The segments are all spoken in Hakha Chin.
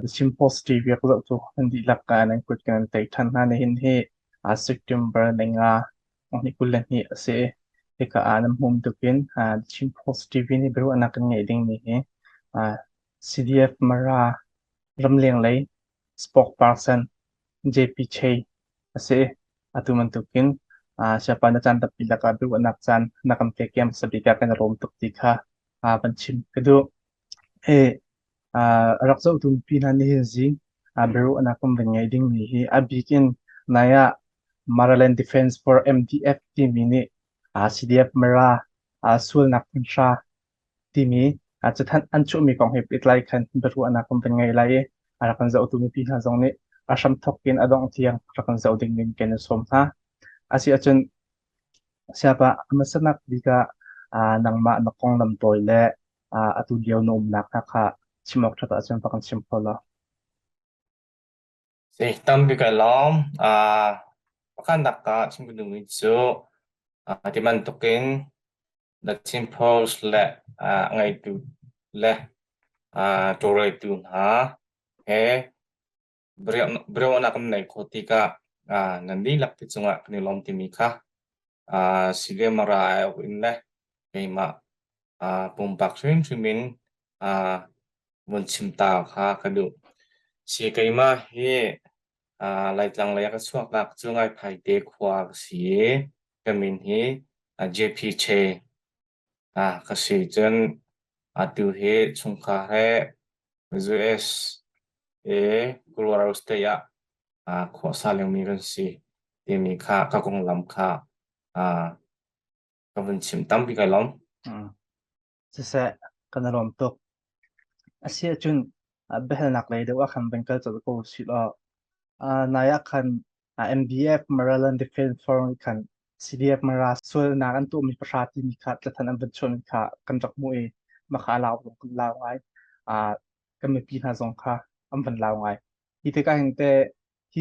The Chin Post TV a ka zohtu nan dihlak nan kut kan tei ṭhan hna. Nihin hi September ninga 2022 a si. Hika ah nan hmuh bantukin The Chin Post TV nih biaruahnak kan ngeih dingmi hi CDF Mara ramleng lei spokesperson JP Chey a si. Atu bantukin siapa na caan tampi lakah biaruahnak caan na kan pek i hmasa bik ah kan i lawm tuk ti kha van chim ka duh. A rak zohtu mipi hna nihin zing biaruahnak kan van ngeih dingmi hi a bik in nai ah Maraland Defense for MDF timi nih CDF Mara sualnak phunhra timi cathanh an chuahmi kong he pehtlai khan biaruahnak kan van ngei lai i a rak kan zohtu mipi hna zong nih a hramthawk in a dongh tiang rak kan zoh ding in kan in sawm hna. Asiahcun siapa a hmasanak bik ah nangmah na konglam tawi le atu lio na umnak hna kha chim awk ṭhat ahcun va kan chim kho law. Si, tampi kai lawm. Pakhatnak ah chim ka duhmi cu ti bantukin The Chin Post le a ngeitu le tawlreltu hna he biaruahnak kan neih khawh tikah nan dihlak te cungah kan i lawm timi kha Silemara aiawh in le keimah pumpak hrimhrim in vun chim ta kha ka duh. Si keimah hi Laitlang lei ah ka chuaknak cu Ngaiphaite khua ka si i ka min hi JP Che ka si. Cun atu hi chungkhar he US i Colorado State ah khuasa lengmi kan si timi kha ka konglam kha ka vun chim tampi kai lawm. Siseh, kan i lawm tuk. Asiahcun biahalnak lei deuh ah khan van kal colh ko usih law nai ah khan MDF Maryland Defense Forum nih khan CDF Mara sualnak an tuahmi pahra timi kha cathanh an van chuahmi kha kan rak hmuh i mah kha a lau zong kan lau ngai. Kan mipi hna zong kha an van lau ngai. Hi tikah hin teh hi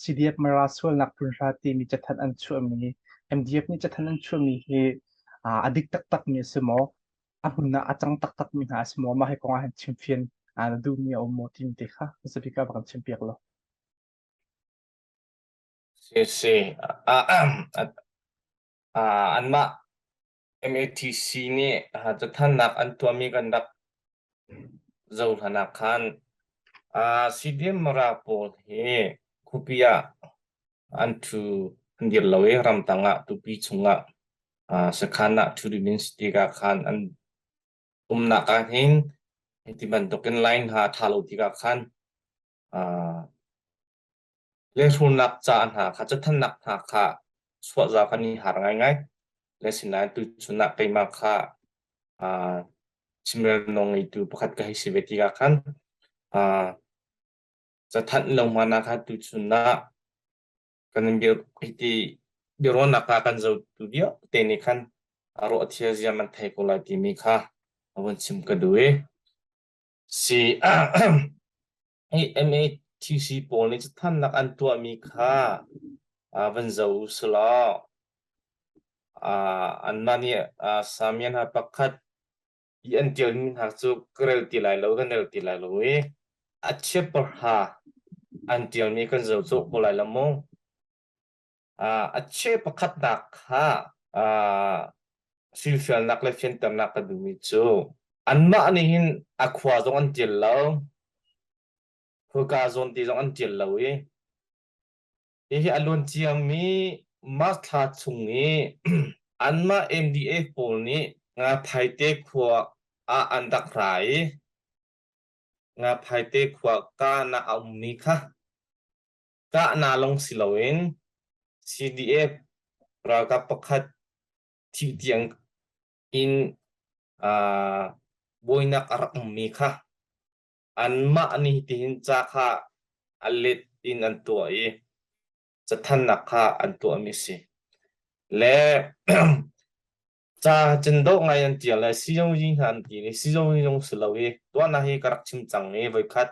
CDF Mara sualnak phunhra timi cathanh an chuahmi MDF nih cathanh an chuahmi hi a dik taktakmi a si maw? A hmun ah a cang taktakmi hna a si maw? Mah hi kong ah hin chimfian na duhmi a um maw timi te kha hmasa bik ah va kan chimpiak law. Si si. Anmah MATC nih cathannak an tuahmi kan rak zohhlan ah khan CDM Mara pawl hi khuapi ah an ṭhu an dir lo i ramtang ah tupi chungah sakhan ah ṭhu ding in si tikah khan an umnak ah hin hiti bantukin line hna a ṭha lo tikah khan Lehrulnak ca hna kha cathannak hna kha chuahza kan i har ngaingai. Le sinain tuchun ah keimah kha chimrel nawl ngeitu pakhat ka hei si ve tikah khan cathanh lo hmanh ah khan tuchun ah kan in hiti biaruahnak ah kan zotu vialte nih khan ruah thil ziam an thei ko lai timi kha a vun chim ka duh i si Hi MATC pawl nih cathannak an tuahmi kha van zoh u selaw anmah nih Samian hna pakhat i an ṭialmi hna cu ka rel ti lai lo, kan rel ti lai lo i a chiapahra an ṭialmi kan zoh cawh ko lai lo mu. A cheu pakhatnak kha silfialnak le fianternak ka duhmi cu anmah nih hin a khua zong an ṭial lo, khua zawn ti zong an ṭial lo i hihi a luan ciami March thla chung i anmah MDA pawl nih Ngaphaite khua ah an rak ra i Ngaphaite khua kahnak a ummi kha Kahnak lawng si loin CDF ralkap pakhat thih tiang in buainak a rak ummi kha anmah nih hitihin ca kha a let in an tuah i cathannak kha an tuahmi a si. Le ca cun dawh ngai an ṭial le sizung hna an ti i sizung zong si lo i tuahnak hi ka rak chim cang i voikhat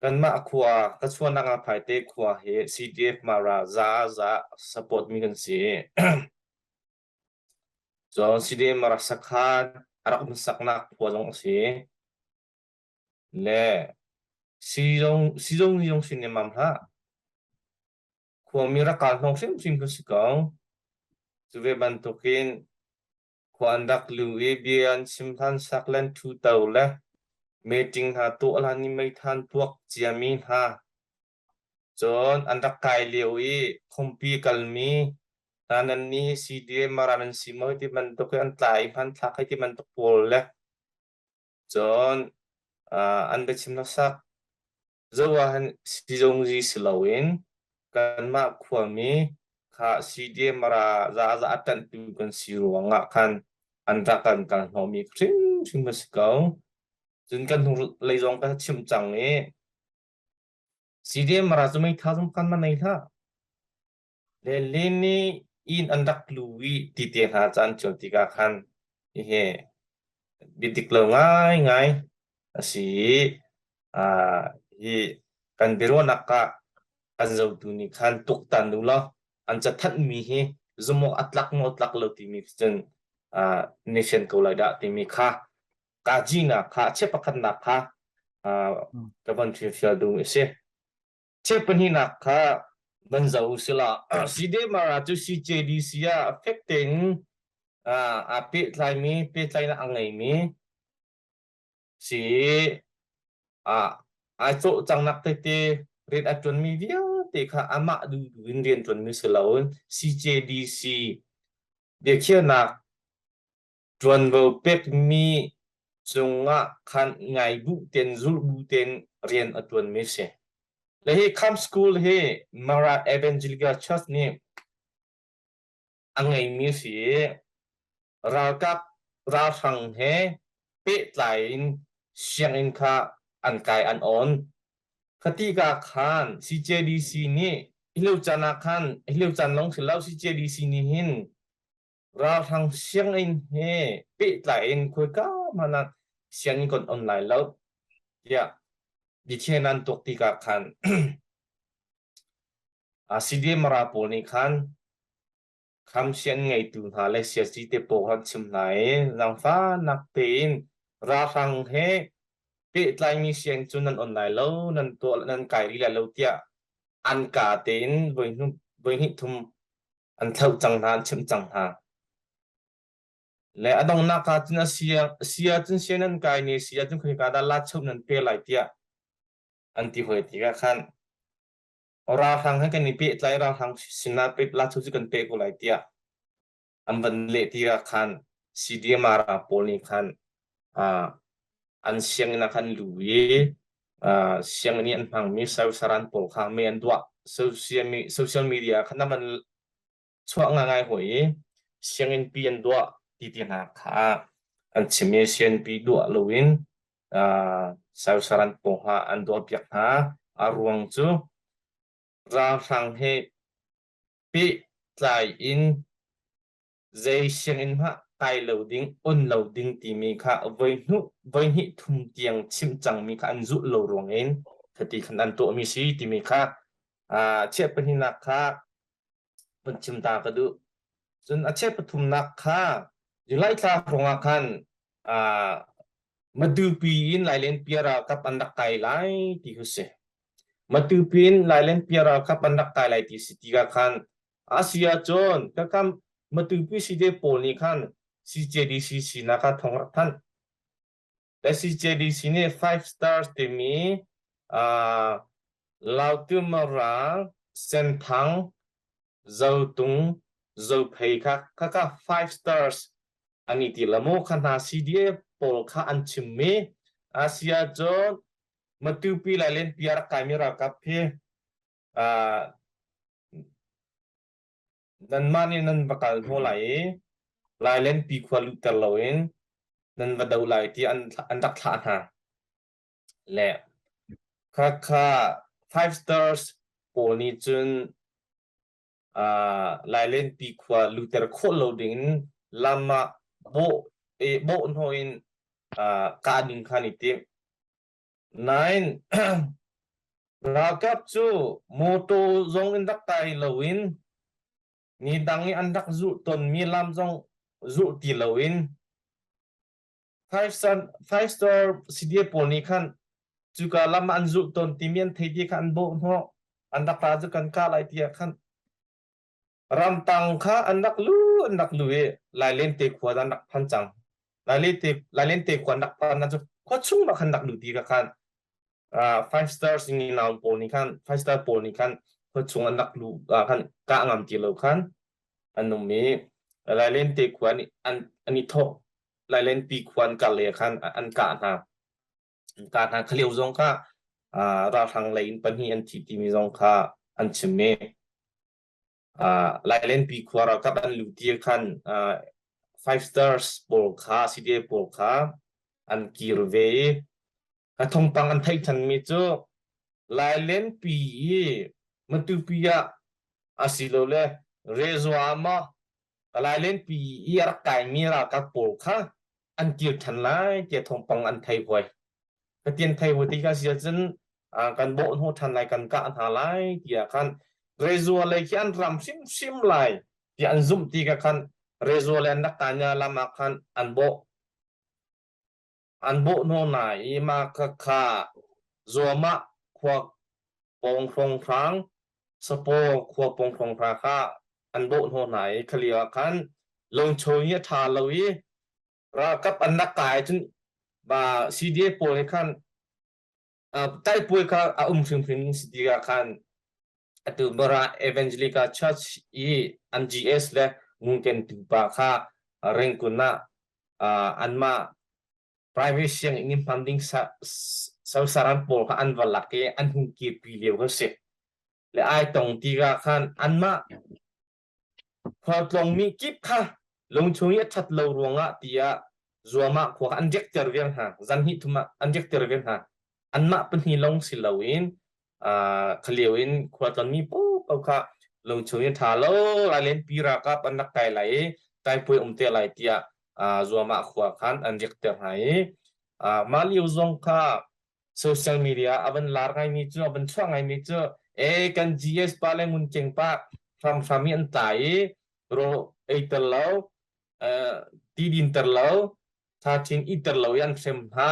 Kanmah khua, ka chuahnak ah Phaite khua hi CDF Mara za za support mi kan si. Cun CDF Mara sakhan a rak um saknak khua zong a si. Le sizung sizung zong sin nemam hlah. Khuami rak kal hnawng hrimhrim ka si ko. Cu ve bantukin khua an rak lu i bia an chim hlan sak len thu to le meeting hna tuah hlan i meithan tuak ciami hna cun an rak kai lio i khumpi kalmi hna nan nih CDA Mara nan si maw ti bantuk i an tla i hmanthlak hei ti bantuk pawl le cun an biachim sak Zo ah hin sizungzi si loin kanmah khuami kha CDM Mara zaza a ṭanhtu kan si ruangah khan an rak kan kal hnawhmi hrimhrim a si ko. Cun kan hnu lei zong ka chimh cang i CDM Mara cu meithal zong kan ma nei hlah. Le Lin nih inn an rak lu i ti te hna caan cio tikah khan hihi biadik lo ngaingai a si i hi kan biaruahnak ah kan zotu nih khan tuktan u law an cathanhmi hi zumawk a tlak maw tlak lo timi cun nation ko lai dah timi kha kajinak kha chia pakhatnak kha ka van fial duh a si. Chep pahnihnak kha van zoh usila CDMR cu CJDC ah fek tein aa pehtlaimi pehtlaihnak a ngeimi si ai cawh cangnak tete rian a ṭuanmi vialte kha amah duhduh in rian ṭuanmi si loin CJDC biakhiahnak Ṭuanvo pekmi cungah khan ngai bu tein zulh bu tein rian a ṭuanmi a si. Le hi Camp School hi Mara Evangelical Church nih a ngeimi a si i ralkap ralhrang he pehtlai in sianginn kha an kai an on. Khatika khan CJDC nih hi lio caan ah khan hi lio caan lawng si lo CJDC nih hin Ralhrang sianginn he pehtlai in khoika hmanh ah sianginn kan on lai lo tiah biathian an tuak tikah khan CDM Mara pawl nih khan kham sian ngeitu hna le siaci te pawl khan chim hna i zaangfahnak tein ralhrang he pehtlaimi siang cu nan on lai lo nan tuah nan kai rih lai lo tiah an ka tein voi hnih thum an thlauh cang hna an chimh cang hna le a donghnak ah cun a sia sia cun sia nan kai ne sia cun khoika dah la cheuh nan pe lai tiah an ti hoi tikah khan ralhrang he kan i pehtlai ralhrang sinah pe la cheuh cu kan pe ko lai tiah an van leh tikah khan CDMR pawl nih khan an sianginn ah khan lu i sianginn i an hmangmi saran pawl kha me an duah social media khan an chuah ngai hoi i sianginn pi an duah ti ti hna kha an chim i sianginn pi duah loin saran pawl kha an duah piak hna. A ruang cu ralhrang he pehtlai in zei sianginn hmah kai lo ding, on lo ding timi kha voi hnih thum tiang chimh cangmi kha an zulh lo ruang in khati khan an tuahmi si timi kha chiah pahnihnak kha vun chim ta ka duh. Cun a chiah pathumnak kha July thla hrawng ah khan Matupi in Lailen Pia ralkap an rak kai lai ti khu si. Matupi in Lailen Pia ralkap an rak kai lai ti si tikah khan Asia cun kakam Matupi side pawl nih khan CJDC sinak ah thong rak thanh. Le CJDC nih Five Stars timi uh, Lautu Mara, Senthang, Zotung, Zophei kha kaka Five Stars an i ti la mu kha hna CDA pawl kha an chimmi Asia cun Matupi Lailen pi a rak kaimi ralkap hi nanmah nih nan va kal hnaw lai i Lailen pi khua luhter loin nan va do lai ti an an rak thlah hna. Le khakha Five Stars pawl nih cun Lailenpi khua luter khawh lo ding in lam ah bawh bawh hnawh in kah ding kha an i timh. Nain ralkap cu mawtaw zong in rak kai loin mi dang i an rak zulh tawnmi lam zong zulh ti loin five star CDA pawl nih khan. Cuka lam ah an zulh tawn timi an thei ti kha an bawh hnawh. An rak ra cu kan kah lai tiah khan ramtang kha an rak lu an rak lu i Lailente khua an rak phan cang. Lailente Lailente khua an rak phan na cu khua chung bak khan rak lu ti ka khan five stars ni naun pawl nih khan five star pawl nih khan khua chung an rak lu ah khan kah ngam ti lo khan an um i Lailente khua nih an an i thawh Lailenpi khua an kal le khan an kah hna. An kah hna. Khalio zong kha ralhrang lei in pahnih an thi timi zong kha an chim i Lailenpi khua ralkap an luh ti khan five stars pawl kha CDA pawl kha an kir ve i a thawngpang an theih thanmi cu Lailenpi i Matupi ah asilole Rezua maw Lailenpi i a rak kaimi ralkap pawl kha an kir ṭhan lai tiah thawngpang an thei huai. Pathian thei hu ti kha si ahcun kan bawh hnawh ṭhan lai kan kah hna lai tiah khan Rezua lei khi an ram hrimhrim lai tiah an zumh ti ka khan Rezua le an rak tanya lam ah khan an bawh an bawh hnawh hna i mah kha kha zuamah khua pawng hrawnghrang sapaw khua pawng hrawnghrang kha an bawh hnawh hna i khalio ah khan lungcho hi a ṭha lo i ralkap an rak kai cun ba CDA pawl he khan taipuai kha a um hrimhrim si ti ah khan atu Mara Evangelical Church i an GS le ngungken tupa kha Ringkun ah anmah private sianginn in hman ding saran pawl kha an va lak i an hung kirpi lio kha si le ai tong ti ka khan anmah Khualtlawngmi kip kha lungchung i a ṭhat lo ruangah tiah zuamah khua kha an riakter viar hna. Zan hnih thum ah an riakter viar hna. Anmah pahnih lawng si loin khalio in khualtlawngmi paohpaoh kha lungchung i a ṭha lo lai lenpi ralkap an rak kai lai i taipuai um te lai tiah zuamah khua khan an riakter hna i mah lio zong kha social media a van lar ngaimi cu a van chuah ngaimi cu e kan GS pa le ngun keng pa hramhram hi an tlai i ro ei ter lo ti din ter lo tha thin i ter lo i an hrem hna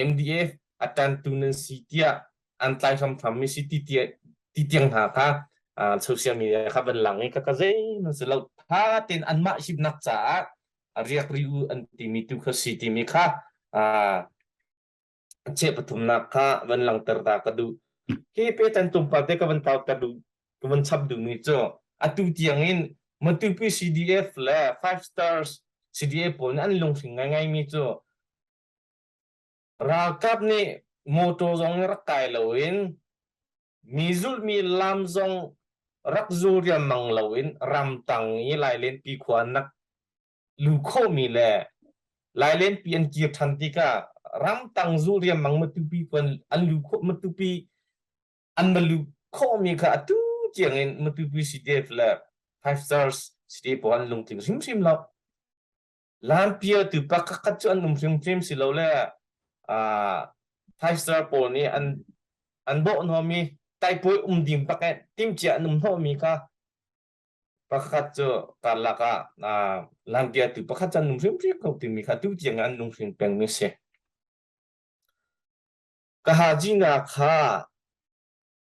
MDF a tantu nan si tiah an tlai hramhram mi si ti ti tiang hna kha social media kha van lang i ka ka zei nan si lo tha ten anmah hipnak caah riak ri u an timi tu kha si timi kha Cheh pathumnak kha van langhter ta ka duh. Hi petan tlawmpal te ka van kauter duh ka van chap duhmi cu atu tiang in Matupi CDF le Five Stars CDA pawl nih an lunghring ngaingaimi cu ralkap nih motor zong rak kai loin mi zulhmi lam zong rak zul riangmang loin ramtang i Lailenpi khua an rak lu khawhmi le Lailenpi an kir ṭhan tikah ramtang zu riangmang Matupi puan an lu khawh Matupi an va lu khawhmi kha atu tiang in Matupi CDF le Five Stars CDF pawl an lungtling hrimhrim lo. Lampial tu pakhat cu an um hrimhrim si lo le Five Star pawl nih an an bawh hnawmi taipuai um ding bak timcia an um hnawhmi kha Pakhat cu karlak ah lampiatu pakhat cu an nung hrimhrim ko timi kha tu tiang an nung hrim pengmi a si. Ka hajina kha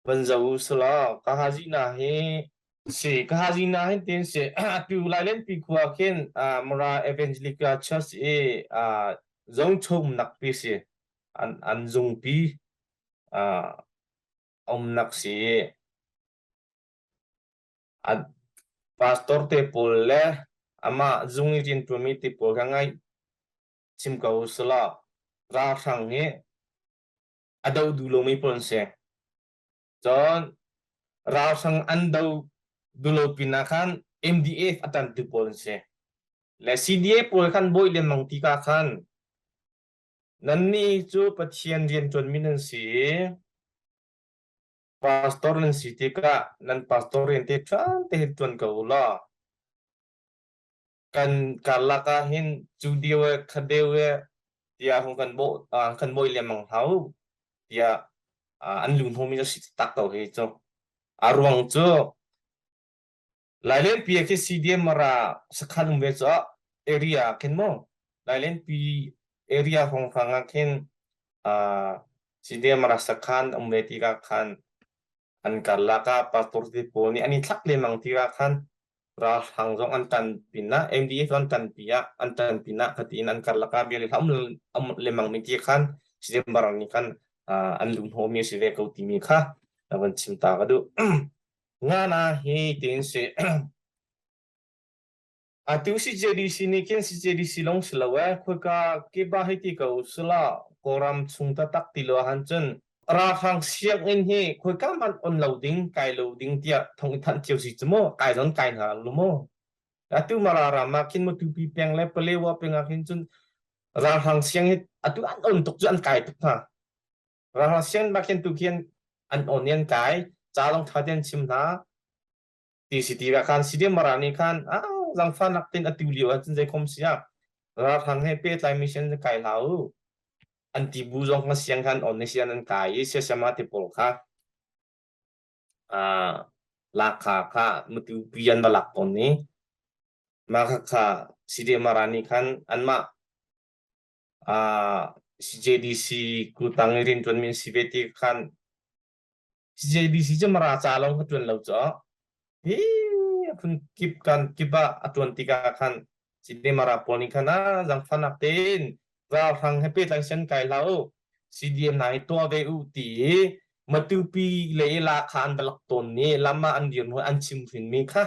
van zo u selaw ka hajina hi si ka hajina hin tin si atu Lailenpi khua khin Mara Evangelical Church i zong chumnak pi si an an zungpi umnak si A pastor te pawl le amah zung i rianṭuanmi te pawl kha ngaih chim ko selaw ralhrang nih a doh duh lomi pawl an si. Cun ralhrang an do duh lo pinah khan MDF a ṭantu pawl an si. Le CDA pawl khan bawi lengmang tikah khan nannih cu Pathian rianṭuanmi nan si i Pastor nan si tikah nan pastor rian te ṭuan te hin ṭuan ko u law kan karlak ah hin cu deu e kha deu e tiah hung kan bawh kan bawi lengmang hlah u tiah an lu hnomi a si tak ko hi cu. A ruang cu Lailenpi ah khi CDM Mara sakhan um ve cu area ah khin mu Lailenpi area hrawnghrang ah khin. CDM sakhan um ve tikah khan an karlak ah pastor te pawl nih an i thlak lengmang tikah khan ralhrang zong an tan pinah MDF an tan pi ah an tan pinah khatiin an karlak ah bia le hla um lengmang mi ti khan CDM barang nih khan an lunghnawh mi a si ve ko timi kha van chim ta ka duh. Ngana hi tiin si Atu CJDC nih khin CJDC lawng si lo ee, khoika kiba hei ti ko usila Kawlram chung taktak ti lo ahhan cun ralhrang sianginn hi khoika hmanh on lo ding, kai lo ding tiah thong i thanh cio si cu mu, kai zon kai hna lo mu. Atu Mara ram ah khin Matupi peng le Palewa peng ah khin cun ralhrang siang hi atu an on tuk cu an kai tuk hna. Ralhrang sianginn bak khin tu khin an on i an kai, ca lawng ṭha tein chim hna, ti si ti khan CDM Mara nih khan ah zangfahnak tin atu lio ah cun zeikhom si ah ralhrang he pehtlai mission kai hlah u an ti bu zong kha siang khan on ni sian an kai i siasama te pawl kha ah lakha kha matu pi an va lak tawn ni mah kha kha CDM Mara nih khan anmah ah CJDC kutang i riantuan mi an si ve ti khan CJBC cu Mara ca lawng ka ṭuan lo cu. Hi phun kip kan kip ah a ṭuan tikah khan Cine Mara pawl nih khan ah zangfahnak tein ralhrang he pehtlai sen kai hlah u. CDM hna hi tuah ve u ti i Matupi le la kha an va lak tawn ni lam ah an dir hnu an chim hrin mi kha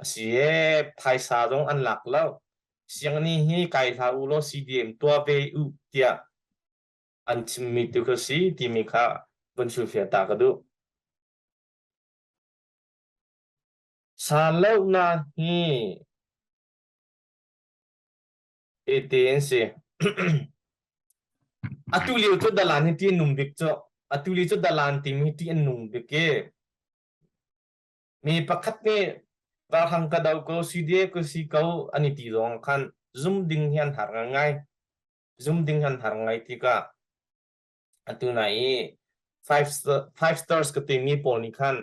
a si e phaisa zong an lak lo. Sianginn hi kai hlah u law CDM tuah ve u tiah an chimmi tu kha si timi kha vun hrilhfiah ta ka duh. Sanlohnak hi ete an si. Atu lio cu dalan hi ti an nung bik cu. Atu lio cu dalan timi hi ti an nung bik i mi pakhat nih ralhrang ka do ko CDA ka si ko an i ti zong khan zum ding hi an har ngai. Zum ding an har ngai tikah atu nai i five stars ka timi pawl nih khan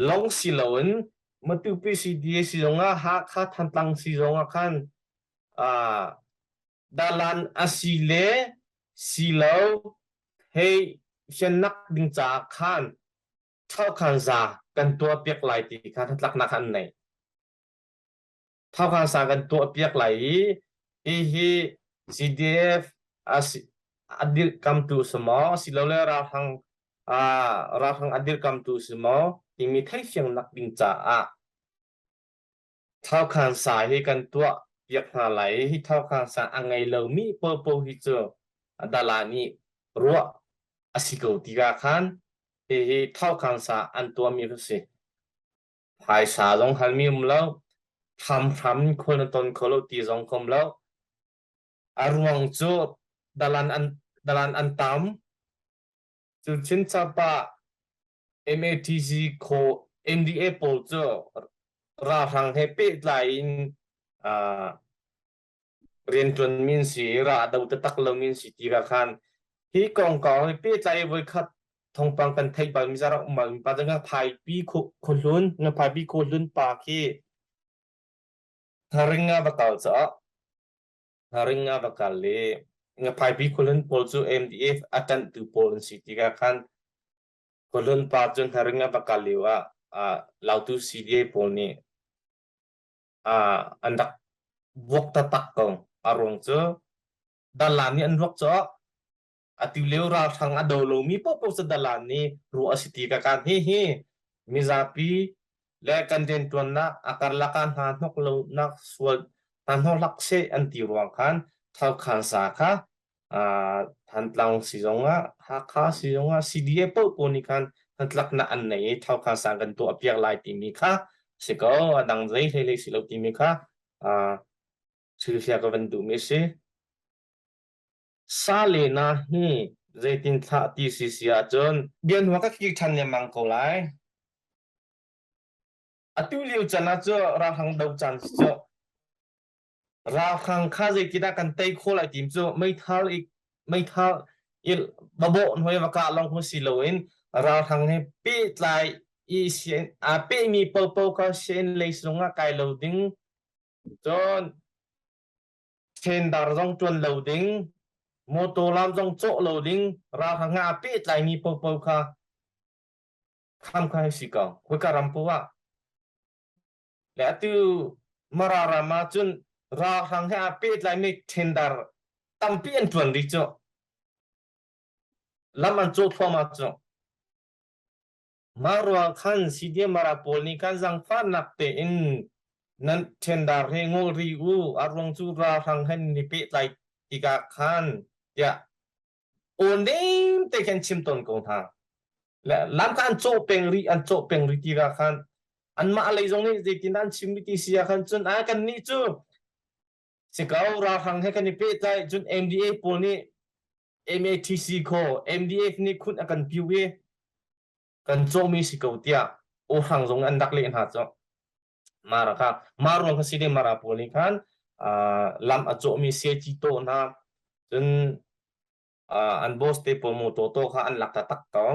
long si loin Matupi CDA si zongah Hakha Thantlang si zongah khan dalan a si le si lo hei fiannak ding caah khan thokhan za kan tuah piak lai ti kha hnatlaknak an nei. Thawngsa kan tuahpiak lai i hihi CDF a dirhkamtu si maw silole ralhrang ralhrang a dirhkamtu si maw timi theihfiangnak ding caah Thawkhansa hi kan tuah piak hna lai i hi thawkhansa a ngei lomi paohpaoh hi cu dala nih ruah a si ko tikah khan hihi thawkhansa an tuahmi a si. Phaisa zong halmi um lo, hramhram in khual na ton kho lo ti zong ka um lo. A ruang cu dalan an tam. Cu chinchap ah MATC kho NDA pawl cu ralhrang he pehtlai in rianṭuan min si ra do taktak lo min si ti ka khan hi kongkau hi pehtlai voikhat thawngpang kan theih bal mi zarak um bal mi pa nga phaipi khuhlun nga phaipi khuhlun pa khi ring nga va kal cha ring nga va kal le nga phaipi khuhlun pawl cu MDF a ṭanh tu pawl an si ti ka khan khuhlun pa cu ring nga va kal lio ah lautu CDA pawl nih an rak vuak taktak ko. A ruang cu dalan nih an vuak cu atu lio ralhrang a do lomi paohpaoh cu dalan nih ruah a si ti ka kan hi hi mizapi le kan rianṭuannak a karlak ah hna hnok lonak sual hna hnok hlak seh an ti ruang khan Thokhan sa kha Thantlang si zongah Hakha si zongah CDA paohpaoh nih khan hnatlaknak an nei i Thokhan sang kan tuah piak lai timi kha si ko a dang zei hlei hlei si lo timi kha thilhlia ka van duhmi a si. Salena hi zeitin thlah ti si si ahcun bianhua ka kir ṭhan lengmang ko lai. Atu lio can ah cu ralhrang do caan si cu. Ralhrang kha zeitindah kan tei khawh lai tim cu meithal i meithal i va bawh hnuai va kah lawng si loin ralhrang he pehtlai i aa pehmi paohpaoh kha sian lei zung ah kai lo ding cun thendar zong ṭuan lo ding. Motor lam zong cawh lo ding ralhrang he aa pehtlaimi paohpaoh kha kham kha hei si ko. Khoika ram paoh ah. Le atu Mara ram ah cun ralhrang he aa pehtlaimi tender tampi an ṭuan rih cu. Lam an cawh thluahmah cu. Mah ruang khan CDM Mara pawl nih khan zaangfahnak tein nan tender hi ngol rih u, a ruang cu ralhrang he nan i pehtlai tikah khan tiah aw nem te khan chim tawn ko hna. Le lam kha an cawh peng rih, an cawh peng rih tikah khan anmah lei zong nih zeitin an chim ti si ah khan cun a kannih cu si ko ralhrang he kan i pehtlai cun MDA pawl nih MATC khaw MDF nih khun a kan piu i kan cawhmi si ko tiah aw hrang zong an rak leh hna cu mara kha ma ruang kha si ding mara pawl nih khan lam a cawhmi siaci to hna cun an boss te pawl motor to kha an lak taktak ko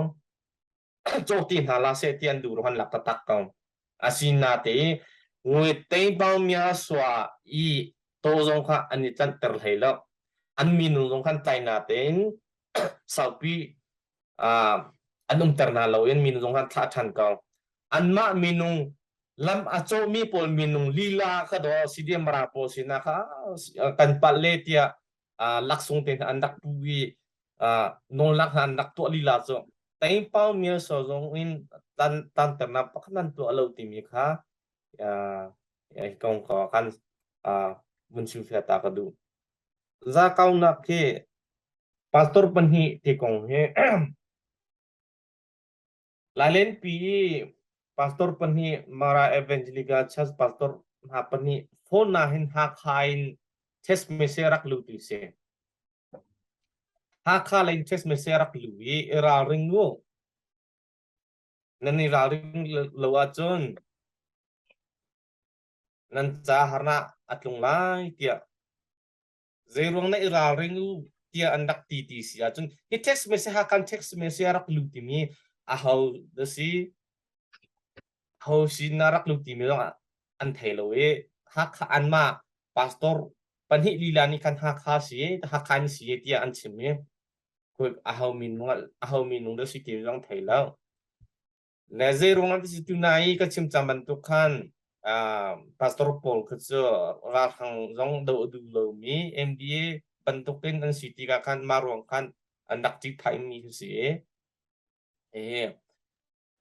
cawk ti hna la seh ti an duh ruang an lak taktak ko. Asinain ngui teibao mya sua i to zong kha an i tlanhter hlei lo. An minung zong khan tlai natein saupi an umter hna lo in minung zong khan thlah ṭhan ko. Anmah minung lam a cawhmi pawl minung lila kha daw CDM mara pawl sinah kha kan palh le tiah laksung te hna an rak pu i nawlnak hna an rak tuah lila cu Taingpau myo zong in tan tanternak pakhat nan tuah lo timi kha hi kong ko kan vun chimfiah ta ka duh. Zakaunak hi pastor pahnih ti kong hi Lailenpi i pastor pahnih Mara Evangelical Church pastor hna pahnih phone na hin Hakha in text message rak lut ti si. Hakha lei in text message rak lu i i ralring u. Nan i ralring lo ahcun nan ca harnak a tlung lai tiah Zeiruang na i ralring u tiah an rak ti ti si ahcun hi text message Hakhan text message a rak lut timi aho da si ho sin na rak lut timi zong an thei lo i Hakha anmah pastor pahnih lila nih khan Hakha si Hakha in si tiah an chim i aho min aho minung da si timi zong thei lo. Le zeiruang ah ti tunai i ka chim cang bantuk khan pastor pawl kha cu ralhrang zong doh a duh lomi MDA bantukin an si tikah khan mah ruang khan an rak ṭihphaih mi khi si i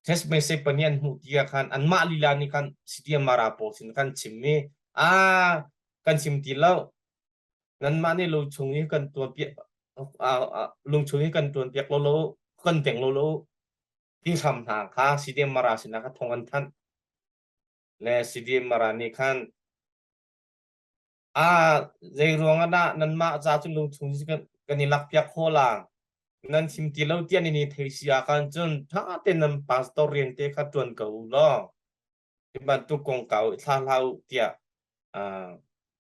test message pahnih an hmuh tikah khan anmah lila nih khan CDM Mara pawl sin khan chim i a kan chim ti lo nanmah nih lungchung i kan tuan piak lungchung i kan tuan piak lo lo kan teng lo lo Ti hram hna kha CDM Mara sinah kha thawng an thanh. Le CDM Mara nih khan a zei ruang ah dah nanmah ca cu lungchung kan, kan i lakpiak kho la nan chim ti lo tiah nan i thei si ah khan cun ṭha tein nan pastor rian te kha ṭuan ko u law hi bantuk kongkau i thla hlah u tiah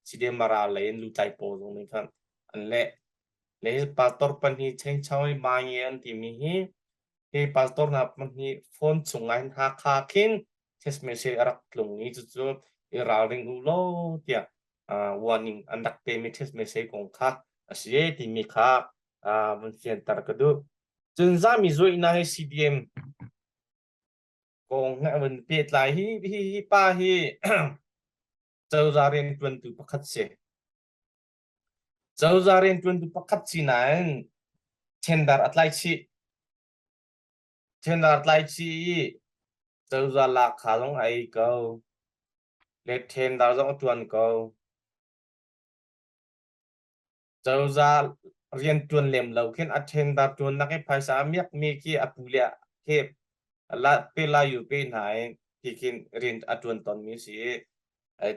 CDM Mara lei in lutlai pawl zong nih khan an leh. Le hi pastor pahnih Cheng Choi Ma Nge an timi hi hi pastor hna pahnih phone chung ah hin Hakha khin text message a rak tlung i cucu i ralring u law tiah warning an rak pemi text message kong kha a si timi kha vun fianter ka duh. Cun zami zuaihnak hi CDM kong he vun pehtlai hi hi hi pa hi cozah rianṭuantu pakhat si. Cozah rianṭuantu pakhat si nain tender a tlai chih. Tender tlai chih i cozah lahkhah zong a ei ko. Le tender zong a ṭuan ko. Cozah rianṭuan lem lo khin a tender ṭuannak i phaisa a miakmi khi a pu le khi la pe la yu pe hna i ti khin rian a ṭuan tawnmi si i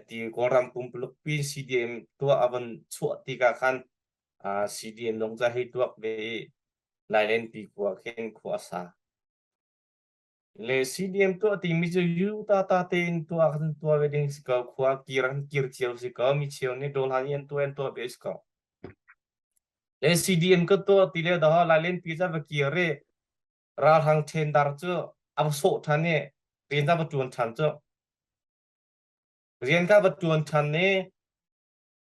ti Kawlram pumpuluk pi CDM tuah a von chuah tikah khan CDM zong ca hei tuak ve i Lailenpi khua khin khua a sa. Le CDM tuah timi cu yu ta ta tein tuah khan tuah ve ding si ko khua kir an kir cio si ko mi cheu nih dawhlan i an tuah an tuah ve si ko. Le CDM ka tuah ti le dah Lailenpi ca va kir i ralhrang thendar cu a va sawh ṭhan i rian ca va ṭuan ṭhan cu. Rian kha va ṭuan ṭhan i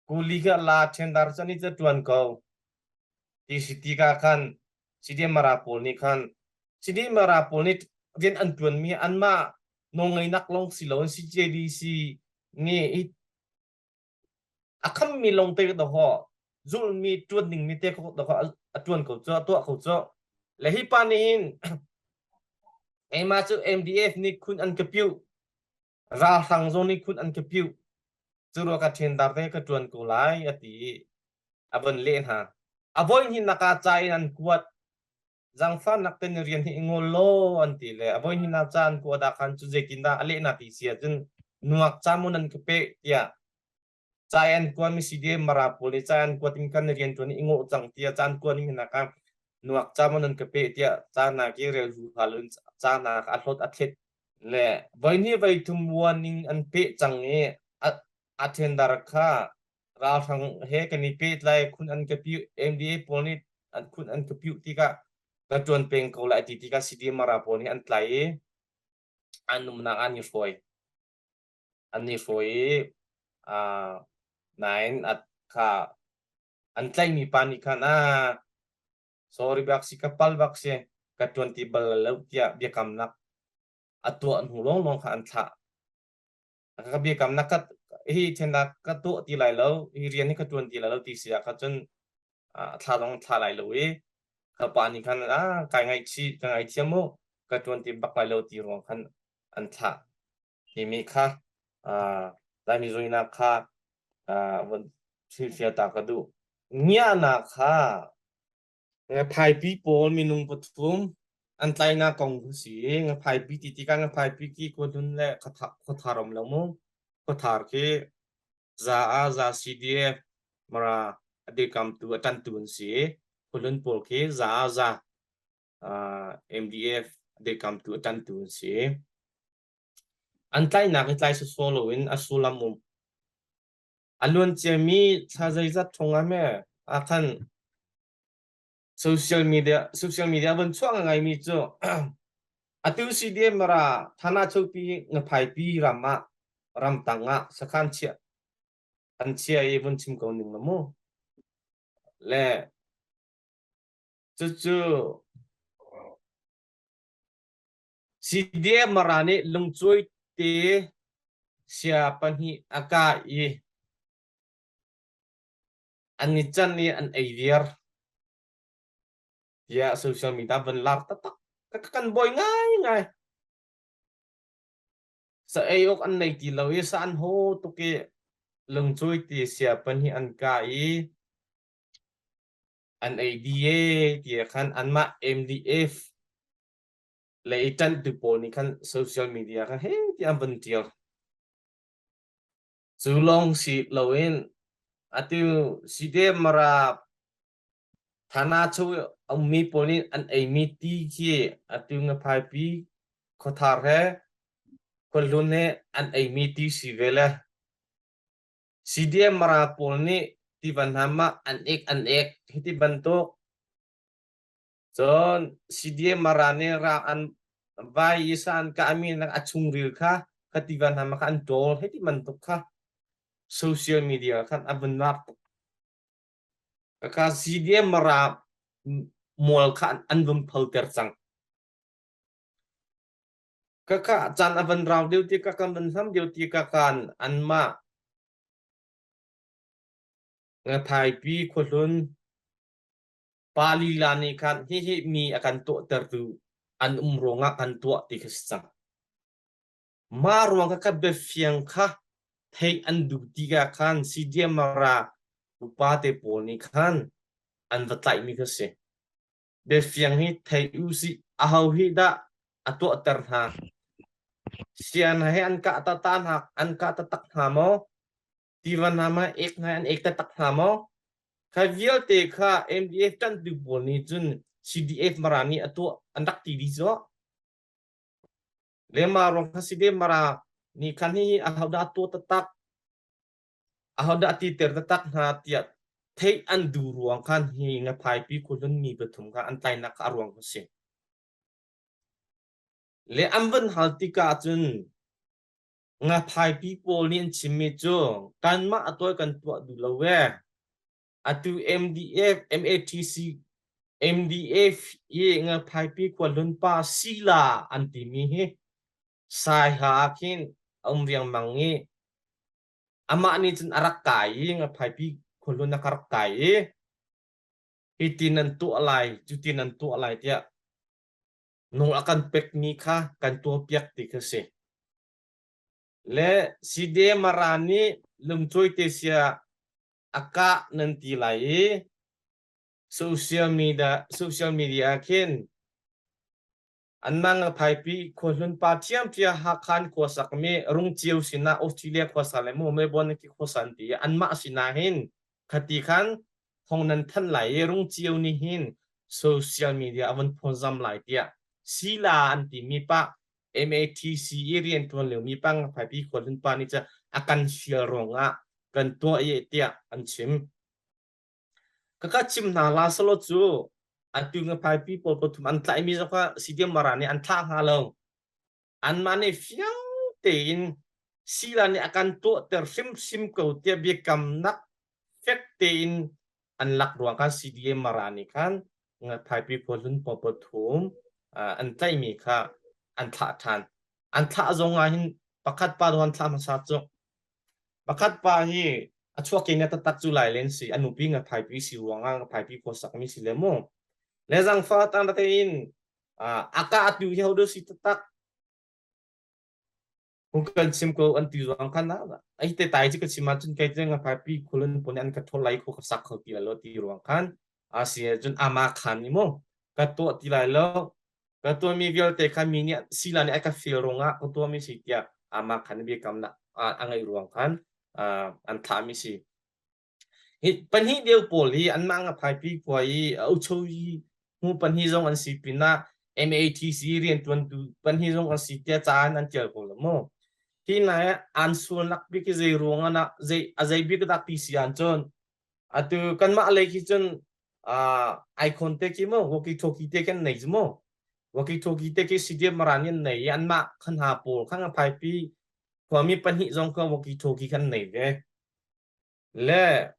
kuli kha la thendar cu an i ca ṭuan ko. Ti si tikah khan CDM Mara pawl nih khan CDM Mara pawl nih rian an ṭuanmi anmah nawlngeihnak lawng si loin CJDC nih hi a khammi lawng te dawh zulmi ṭuan dingmi te dawh a ṭuan ko cu a tuah ko cu. Le hi pa nih hin keimah cu MDF nih khun an ka piuh ralhrang zong nih khun an ka piuh cu rua ka ṭhen dar te ka ṭuan ko lai a ti i a von leh hna. A voi hnihnak ah ca in an kuat. Zaangfahnak te na rian hi i ngol law an ti le a voi hnihnak ca an kuat ah khan cu zeitindah a lehnak ti si ahcun nuak ca maw nan ka pek tiah ca an kuatmi CDM Mara pawl nih ca an kuat in kan rian ṭuan i ngawh cang tiah ca an kuat ning hna kha nuak ca maw nan ka pek tiah ca hna ki rel huha lo in ca hna a hlawt a thlet le voi hnih voi thum warning an peh cang i a tender kha ralhrang he kan i pehtlai khun an ka piu MDA pawl nih an khun an ka piu tikah ka ṭuan peng ko lai ti tikah CDM Mara pawl nih an tlai i an umnak an i hruai an i hruai i uh, nain at kha an tlaihmi pa nih khan a sorry bak si ka pal bak si ka ṭuan ti bal lo tiah biakamnak a tuah hnu lawnglawng kha an thlah. Ka biakamnak ka hi ṭhennak ka tuah ti lai lo, hi rian hi ka ṭuan ti lai lo ti si ah kha cun thla zong thla lai lo i ka pa nih khan a kai ngaihchih ka ngaithiam mu ka ṭuan ti bak lai lo ti ruang khan an thlah timi kha Laimi zuinak kha von hrilhfial ta ka duh. Ngiahnak kha Ngaphaipi pawl minung pathum an tlainak kong cu si. Ngaphaipi ti tikah ngaphaipi ki khuahlun le khuathar um lo mu. Khuathar khi za ah za CDF Mara a dirkamtu a ṭanhtu an si. Khuahlun pawl khi za ah za MDF a dirkamtu a ṭanhtu an si. An tlaihnak hi tlai sawsawh loin a sullam um. A luanciami thla zeizat chung ah hme ah khan social media social media von chuah ngaimi cu atu CDM ra thana chopi ngaphaipi ram ah ramtang ah sakhan chia an chia i vun chim ko ning la mu le cucu CDM Mara nih lungcuai te sia pahnih a kah i an i can i an ei viar tiah social media van lar taktak kan buai ngaingai. Sa ei awk an nei ti lo i sa an haw tuk i lungcuai te sia pahnih an kah i an ei dih ee tiah khan anmah MDF le i ṭanhtu pawl nih khan social media kha he tiah an vun ṭial. Cu lawng si loin atu CDM Mara Thana chung a ummi pawl nih an eimi ti khi atu Ngaphaipi khuathar he khuahlun he an eimi ti si ve le CDM Mara pawl nih tiva hnam ah an ek an ek hiti bantuk Cun CDM Mara nih ra an vai i sa an kahmi nak a chungril kha kha tiva hna ma kha an ṭawl hei ti bantuk kha social media khan a vun lar tuk. Kaka CDM Mara mual kha an vun photer cang. Kaka caan a van rau deuh ti ka kan van hlam deuh ti ka kan anmah Ngathaipi khuahlun Pa lila nih khan hihi mi a kan tuahtertu an um ruangah kan tuah ti kha si cang. Mah ruang kha ka biafiang kha theih an duh tikah khan CDM Mara upa te pawl nih khan an va tlaihmi kha si. Biafiang hi thei u sih aho hi dah a tuahter hna? Sian he an kah ta hna an kah taktak hna maw? Tiva hna ma ek hna an ek taktak hna maw? Kha vialte kha MDF ṭanhtu pawl nih cun CDF Mara nih a tuah an rak ti dih cu. Le mah ruang kha CDF Mara nih khan hihi ahodah a tuah taktak, ahodah a titer taktak hna tiah theih an duh ruang khan hi ngaphaipi khuahlun mi pathum kha an tlainak kha a ruang kha si. Le an van hal tikah cun ngaphaipi pawl nih an chimmi cu kanmah a tuah kan tuah duh lo ee. Atu MDF, MATC, MDF i Ngaphaipi khuahlun pa Sila an timi hi Saiha ah khin a um riangmang i amah nih cun a rak kai i Ngaphaipi khuahlun a ka rak kai i hiti nan tuah lai, cuti nan tuah lai tiah nawl a kan pekmi kha kan tuahpiak ti kha si. Le Side Mara nih lungcawi te sia a kah nan ti lai i social media social media khin anmah ngaphaipi khuahlun pa ṭhiamṭhia Hakhan khua sakmi Rungceu sinah Australia khuasa le maw Melbourne khi khuasa an ti i anmah sinah hin khati khan thong nan thanh lai i Rungceu nih hin social media a von phawzam lai tiah sila an timi pa MATC i rianṭuan liomi pa ngaphaipi khuahlun pa nih cun a kan fial ruangah kan tuah i tiah an chim. Ka chim hna la salo cu atu ngaphaipi pawl pathum an tlaihmi zong kha CDM Mara nih an thlah hnga lo. Anmah nih fiang tein sila nih a kan tuahter hrimhrim ko tiah biakamnak fek tein an lak ruang khan CDM Mara nih khan ngaphaipi khuahlun pawl pathum an tlaihmi kha an thlah ṭhan. An thlah zong ah hin pakhat pa an thlah hmasa cu Pakhat pa hi a chuak in taktak cu lai len si a nupi nga phaipi si ruangah nga phaipi khua sakmi si le mu le zangfa tang tein a ka atu hi hodo si taktak hung kan chim ko an ti ruang khan ai te tai chi ka chim ah cun kai te nga phaipi khulun pon an ka thol lai kho ka sak kho ti lo ti ruang khan a si cun ama khan ni mu ka to ti lai lo Ka tuahmi vialte kha mi nih sila nih a ka feel ruangah ka tuahmi si tiah amah khan biakamnak a ngeih ruang khan an thlahmi si. Hi pahnih deu pawl hi anmah ngaphaipi khua i uchoyi hmu pahnih zong an si pinah MATC riantuantu pahnih zong an si tiah ca in an tial ko lo mu. Hi nai an sualnak bik hi zei ruang ah zei a zei bik dah ti si ahcun cun atu kanmah lei khi cun icon te khi mo walkie talkie te kan nei mo walkie talkie te khi CDM maran in nei an mah khan ha pawl khan a phaipi khuami pahnih zong kha walkie talkie kan nei ve le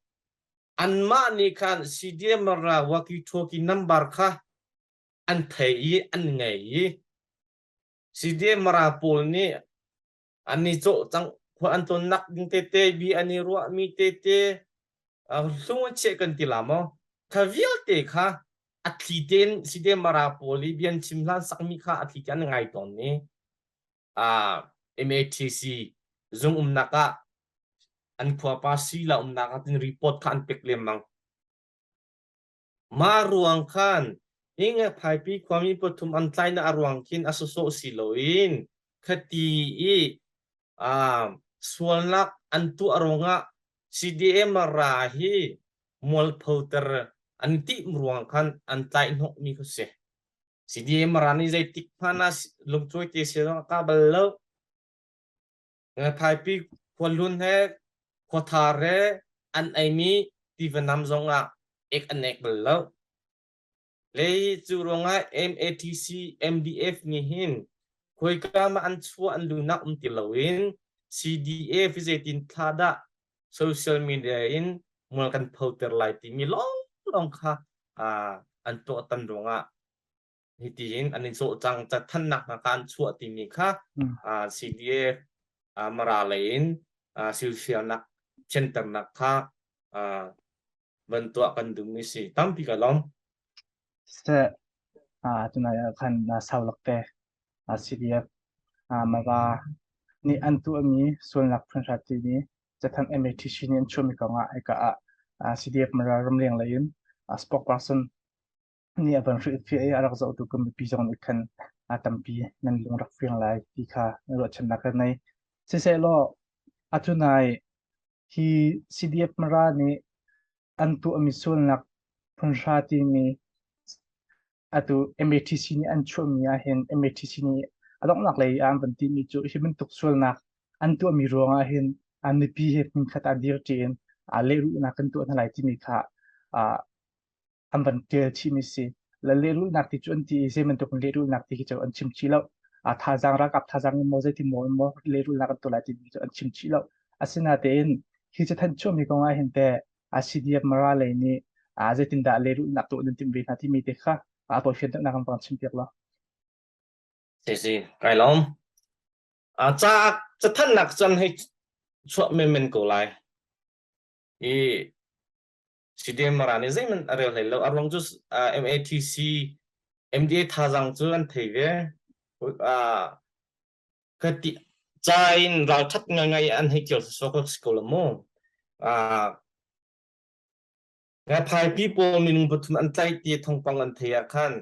anmah nih khan CDM mara walkie talkie number kha an thei i an ngei i CDM mara pawl nih an i cawh cang khua an tonnak ding tete bi an i ruahmi tete hlung an chiah kan ti la maw kha vialte kha a thli tein side mara pawl i bian chim hlan sakmi kha a thli te an ngai tawn ni MATC zung umnak ah an khua pa sila umnak ah tin report kha an pek lemmang Mah ruang khan hi Phaipi khuami pathum an tlainak a ruang khin a sawsawh si loin khati i sualnak an tuah ruangah CDM ra hi mualphoter an timh ruang khan an tlaihhnawhmi kha si. CDM ra nih zeitik hmanh ah lungcuai te si zong a ka bal lo. Phaipi khuahlun he khuathar he an eimi tiva-nam zongah ek an ek bal lo. Le cu ruangah MATC MDF nih hin khoika ma an chuah an lunak um ti loin CDA fi zeitin thla dah social media in mual kan photer lai timi lawnglawng kha an tuah tan ruangah hitihin an in sawh cang cathannak hna kha an chuah timi kha CDA Mara lei in silfialnak thianternak kha van tuah kan duhmi si tampi ka lawm. Seh tunai ah khan saulak te CDF Mara nih an tuahmi sualnak phunhra timi cathanh MATC nih an chuahmi kongah hika ah CDF Mara ramleng lei in spokesperson nih a van hrilhfiah i a rak zohtu kan mipi zong nih khan a tampi nan lung rak fiang lai ti kha ruahchannak ka nei. Sisehlaw atu nai hi CDF Mara nih an tuahmi sualnak phunhra timi atu MATC nih an chuahmi ahhin MATC nih a donghnak lei ah an van timi cu hi bantuk sualnak an tuahmi ruangah hin an mipi he hmunkhat ah dirṭi in lehrulhnak kan tuah hna lai timi kha an van ṭial chihmi si. Le lehrulhnak ti cu an ti i zei bantuk in lehrulhnak ti khi cu an chim chih lo. A thazaang ralkap thazaang in maw zeitin maw in maw lehrulhnak an tuah lai timi cu an chim chih lo. Asinain hi cathanh chuahmi kong ah hin teh. CDF Mara lei nih zeitindah lehrulhnak tuah nan timh ve hna timi te kha a tawifianternak kan van chimpiak law. Si si, kai lawm. Ca cathannak cun hei chuah menmen ko lai. I CDM Mara nih zeihmanh a rel hlei lo. A ruang cu MATC MDA thazaang cu an thei ve. Ka ti ca in ralṭhat ngaingai an hei kir sawsawh ko si ko lo mu. Ngaphaipi pawl minung pathum an tlaih ti thawngpang an theih ah khan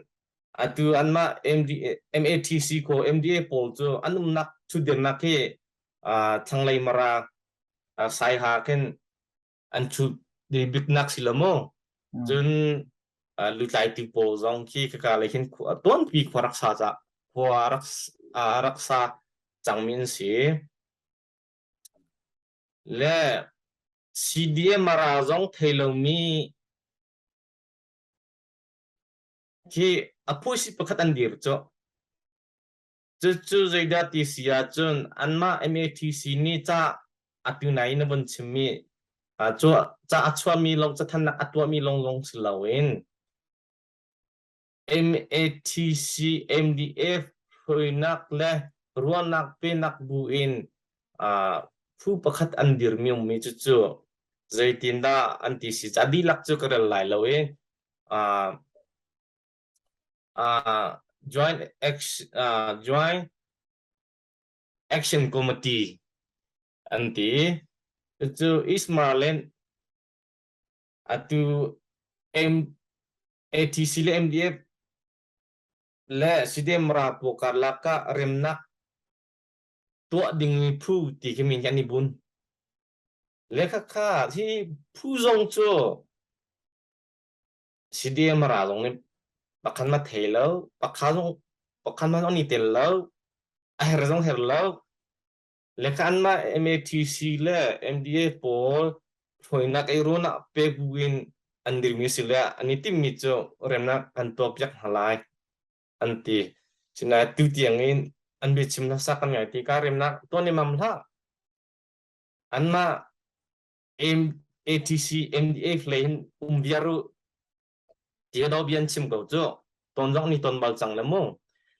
atu anmah MDA, MATC ko MDA pawl cu an umnak ṭhutdirnak hi thlanglei Mara Saiha khin an ṭhut biknak si lo mu. Cun lutlaitu pawl zong khi khaka lei khin tuanpi khua rak sa ca khua rak rak sa cangmi an si. Le CDMRA zong thei lomi khi a phuisi pakhat an dir cu. Cucu zeidah ti si ahcun anmah MATC nih ca atu nai na vun chimmi cu ca a chuahmi lawng cathannak a tuahmi lawng lawng si loin MATC MDF hruainak le ruahnak penak bu in phu pakhat an dirmi ummi cucu zeitindah an ti si ca dihlak cu ka rel lai lo i joint action, joint action committee an ti. Cucu East Marland atu M ATC le MDF le CDM pawl karlak ah remnak tuah dingmi phu ti khi min hi an i bun. Le khakha hi phu zong cu CDM ra zong nih pakhat ma thei lo, pakhat zong pakhat ma zong ni tel lo, a her zong her lo. Le kha anmah MATC le MDA pawl hruainak ei rawn ah pe bu in an dirmi si le an i timmi cu remnak kan tuahpiak hna lai an ti. Sinain tu tiang in an biachim hmasa kan ngai ti ka remnak tuan i mam hlah. Anmah ATC MDA hlei hin um viar u Tia do bian chim ko cu ton zong ni ton bal cang le mu.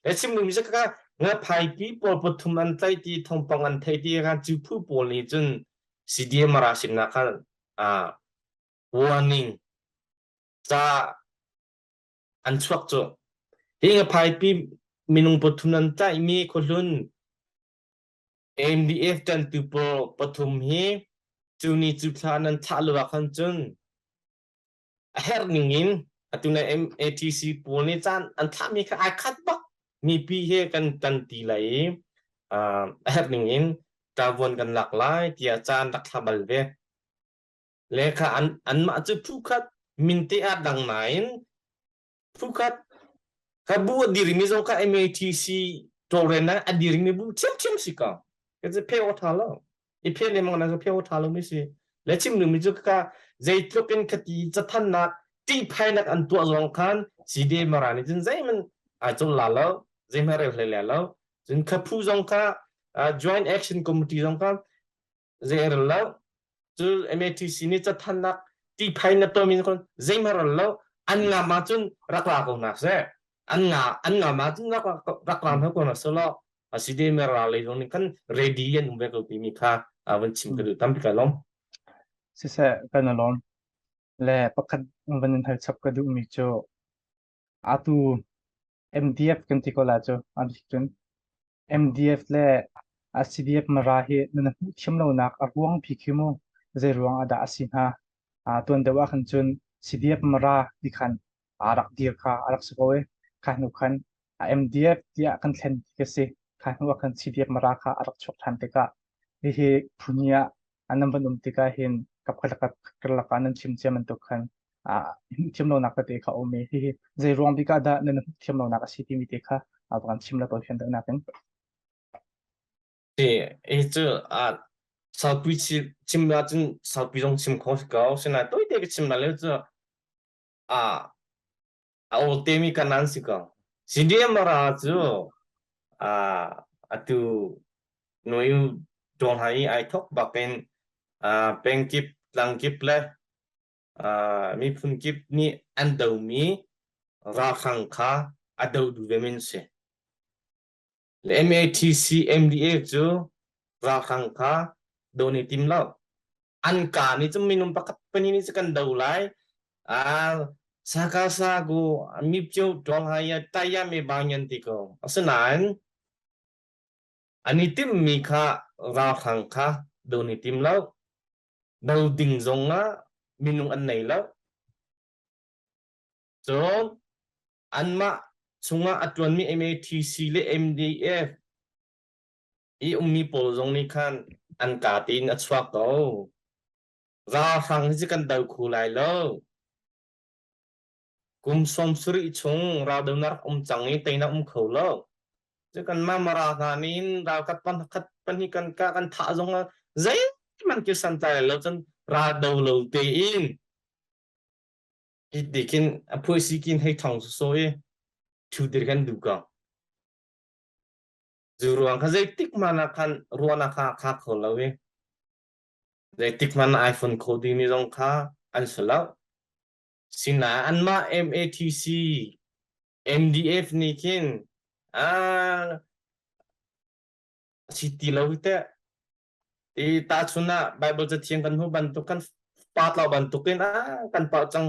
Le chim mi se ka nga phaipi pawl pathum an tlai ti thongpang an thei ti ka cu phu pawl nih cun CDM ra sin na khan a warning ca an chuak cu hi nga phaipi minung pathum an tlai mi khuahlun MDF ṭantu pawl pathum hi cu ni cu thla nan thlah lo ah khan cun a herh ning in atu na MATC pawl nih caan an thlahmi kha ai khat bak mipi he kan tan ti lai i a herh ning in ṭavuan kan lak lai tiah caan rak thla bal ve. Le kha an anmah cu phu khat min te ah dang nain phu khat kha bu a dirimi zong kha MATC tawlrelnak a dirimi bu ṭhiamṭhiam si ko. Ka cu phe awk ṭha lo. I phe lengmang na cu phe awk ṭha lomi si. Le chim duhmi cu ka zeitluk in khati cathannak ṭihphainak an tuah zong khan CD Mara nih cun zeihmanh ai cawl la lo, zeihmanh rel hlei le lo. Cun kha phu zong kha Joint Action Committee zong kha zei rel lo. Cu MATC nih cathannak ṭihphai na tuahmi khan zeihmanh rel lo. An ngam ahcun rak la ko hna seh. An nga an ngam ahcun rak rak la hna ko hna seh law a si de me ral lei zong nih khan ready an um ve ko timi kha van chim ka duh tampi ka lawm. Siseh kan i lawm. Le pakhat van in hal chap ka duhmi cu atu MDF kan ti ko la cu a bik cun MDF le CDF Mara hi nan hmuh thiam lonak a ruang bik hi mu zei ruang ah dah a si hnga? Tuan deuh ah khan cun CDF Mara ti khan a rak dir kha a rak si ko i kha hnu khan MDF tiah kan thlen ti ka si. Kha hnu ah khan CDF Mara kha a rak chuak ṭhan tikah hihi phun ah nan van um tikah hin kapkhat le karlak ah nan chim cia bantuk khan hmuh thiam lonak tete kha a um i hihi zei ruang bik ah dah nan hmuh thiam lonak a si timi te kha va kan chim la tawi deuhnak in. Si, hi cu saupi chim ahcun saupi zong chim kho si ko. Sinain tawite ka chim lai lo cu a awl temi kan an si ko. CDM ra cu atu nuyu dawng hna i ai thok bak in pengkip tlangkip le. Miphun kip nih an domi ralhrang kha a do duh ve men si. Le MATC MDA cu ralhrang kha do ni tim lo. An ka nih cun minung pakhat pahnih nih cu kan do lai. Saka sa gu mi pyo tuang hai ya taya me bang yan ti ko. Asinain an i timmi kha ralhrang kha do ni tim lo. Do ding zong ah minung an nei lo. Cun anmah chungah a ṭuanmi MATC le MDF i ummi pawl zong nih khan an kaa tein a chuak ko. Ralhrang hi cu kan do kho lai lo. Kum 70 chung raldonak rak um cang i teinak um kho lo. Cu kanmah Mara hna nih hin ralkap pakhat pahnih kan kah kan thah zong ah zeihmanh khi santlai lo cun ral do lo tein hi khin a phuaisi kin hei thong so i thu dir kan duh ko. Zu ruang kha zeitik hmanh ah khan ruahnak kha kha kho lo i zeitik hmanh ah iPhone kho dingmi zong kha an si lo. Sinain anmah MATC MDF nih khin ah si ti lo teh. I tahchun ah Bible cathiang kan hmuh bantuk kan pa tlau bantukin ah kan pah cang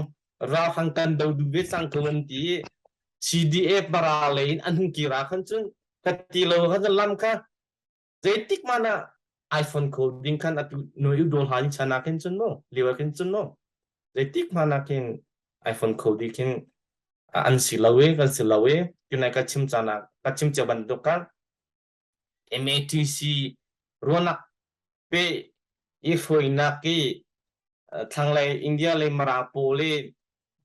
ralhrang kan do duh ve cang ko an ti i CDF bara lei in an hung kir ah khan cun ka ti lo khan lam kha zeitik man ah iPhone ko ding khan atu noi u dol han chan ah khin cun mu liu ah khin cun mu zeitik man ah khin iPhone ko di khin an si lo i kan si lo i tunai ka chim caan ah ka chim cia bantuk khan MATC ruahnak pe i hruainak i thlanglei India le Mara pawl i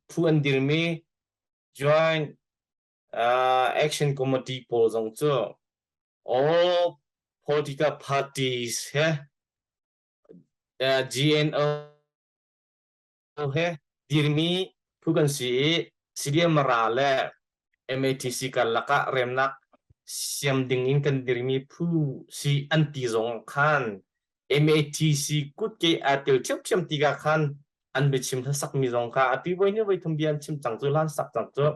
phu an dirmi Joint Action Committee pawl zong cu all political parties he GNO he dirmi phu kan si i CDM Mara le MATC karlak ah remnak siam ding in kan dirmi phu si an ti zong khan MATC kutke aa tel ṭhiamṭhiam tikah khan an biachim hlasakmi zong kha atu voi ni voi thum bia an chim cang cu hlan sak cang cu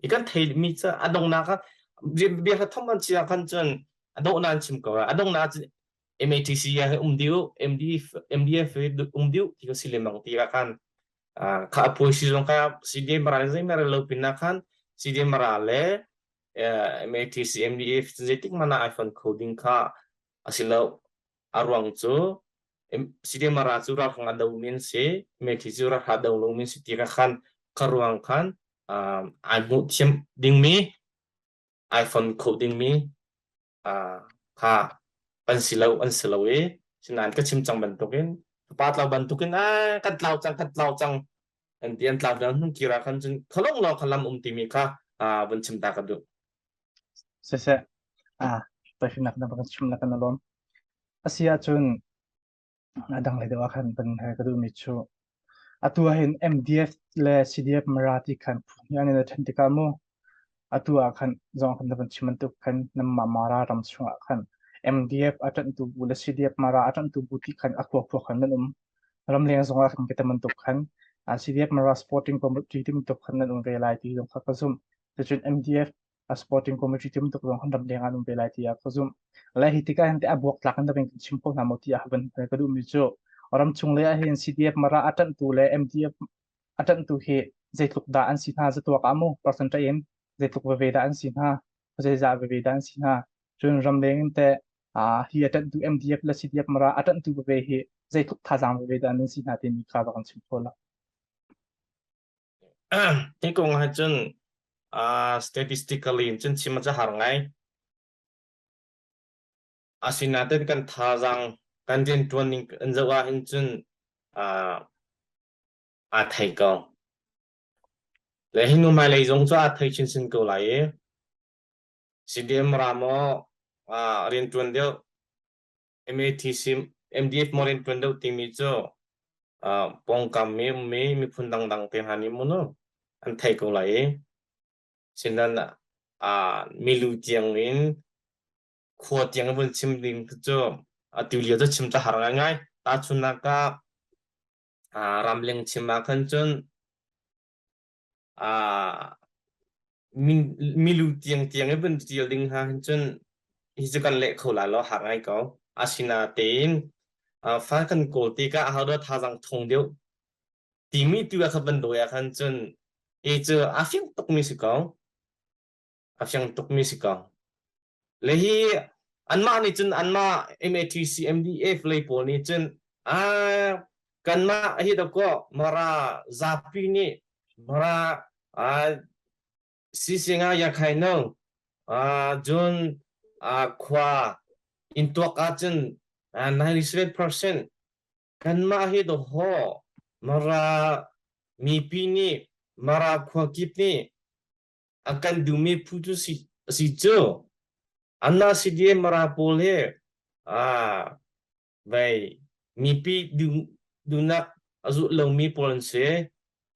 i kan theimi cu a donghnak ah bia hla thom an chia khan cun a dawhnak an chim ko a donghnak cun MATC ah um diu MDF MDF um diu ti ka si lemang ti ka khan kha apuai si zong kha CDM mara zei mara lo pin na khan CDM mara le MATC MDF zeitik mana iPhone coding kha asilo aruang cu CDM mara cu ra khang ado min si MATC ra kha do lo min si ti ka khan ka ruang khan ai mu thiam ding mi iPhone coding mi kha an si lo an si lo i sinain ka chim cang bantukin pa tlau bantukin a kan tlau cang kan tlau cang an ti an tlau cang hnung kira khan cun khalong law khalam um timi kha vun chim ta ka duh. Siseh tahinak na kan chim na kan alom asi ahcun A dang lei deuh ah khan van he ka duhmi cu atu ah hin MDF le CDF Mara ti khan phu hnih an i ṭhen tikah mu atu ah khan zong khan na van chim bantuk khan nanmah Mara ram chungah khan MDF a ṭanhtu bu le CDF Mara a ṭanhtu bu ti khan a khuakhua khan nan um. Ramleng zongah khan ka bantuk khan CDF Mara Sporting Committee ti bantuk khan nan um ve lai ti zong kha ka zumh. Cucun MDF a sporting committee ti bantuk zong kan ram leng ah an um ve lai tiah ka zumh. Le hi tikah hin a buak tlak in kan chim kho hna maw tiah van ka duhmi cu ramchung lei ah hin CDF Mara a ṭanhtu le MDF a ṭanhtu hi zeitluk dah an si hna zatuak ah mu percentage in zeitluk veve dah an si hna zeizah veve dah an si hna cun ramleng in teh hi a ṭanhtu MDF le CDF Mara a ṭanhtu veve hi zeitluk thazaang veve dah an si hna timi kha va kan chim kho la. Hi kong ah cun statistically in cun chim a har ngai. Asinain kan thazaang kan rianṭuan ning kan zoh ahhin cun aa thei ko. Le hi hnu hmailei zong cu aa thei chinchin ko lai i CDM ram maw rianṭuan deuh MATC MDF maw rianṭuan deuh timi cu pawngkam i ummi miphun dangdang te hna nih mun an thei ko lai i sinan milu tiang in khua tiang in vun chim ding cu atu lio cu chim cu har ngaingai. Tahchunhnak ah. Ramling chim ah khan cun milu tiangtiang i vun ṭial ding hna hin cun hi cu kan leh kho lai lo har ngai ko. Asinatein fa kan kawl tikah ahodah thazaang ṭhawng deuh timi tu ah kha van dawi ah khan cun hi cu a fiang tukmi si ko. A fiang tukmi si ko. Le hi anmah nih cun anmah MATC MDF lei pawl nih cun kanmah hi dakaw Mara zapi nih Mara sisinga yakhai no cun khua in tuak ahcun 97% kanmah hi dawhaw Mara mipi nih Mara khua kip nih a kan duhmi phu cu si, si cu anna CDM Mara pawl hi vei mipi duhnak a zulh lomi pawl an si.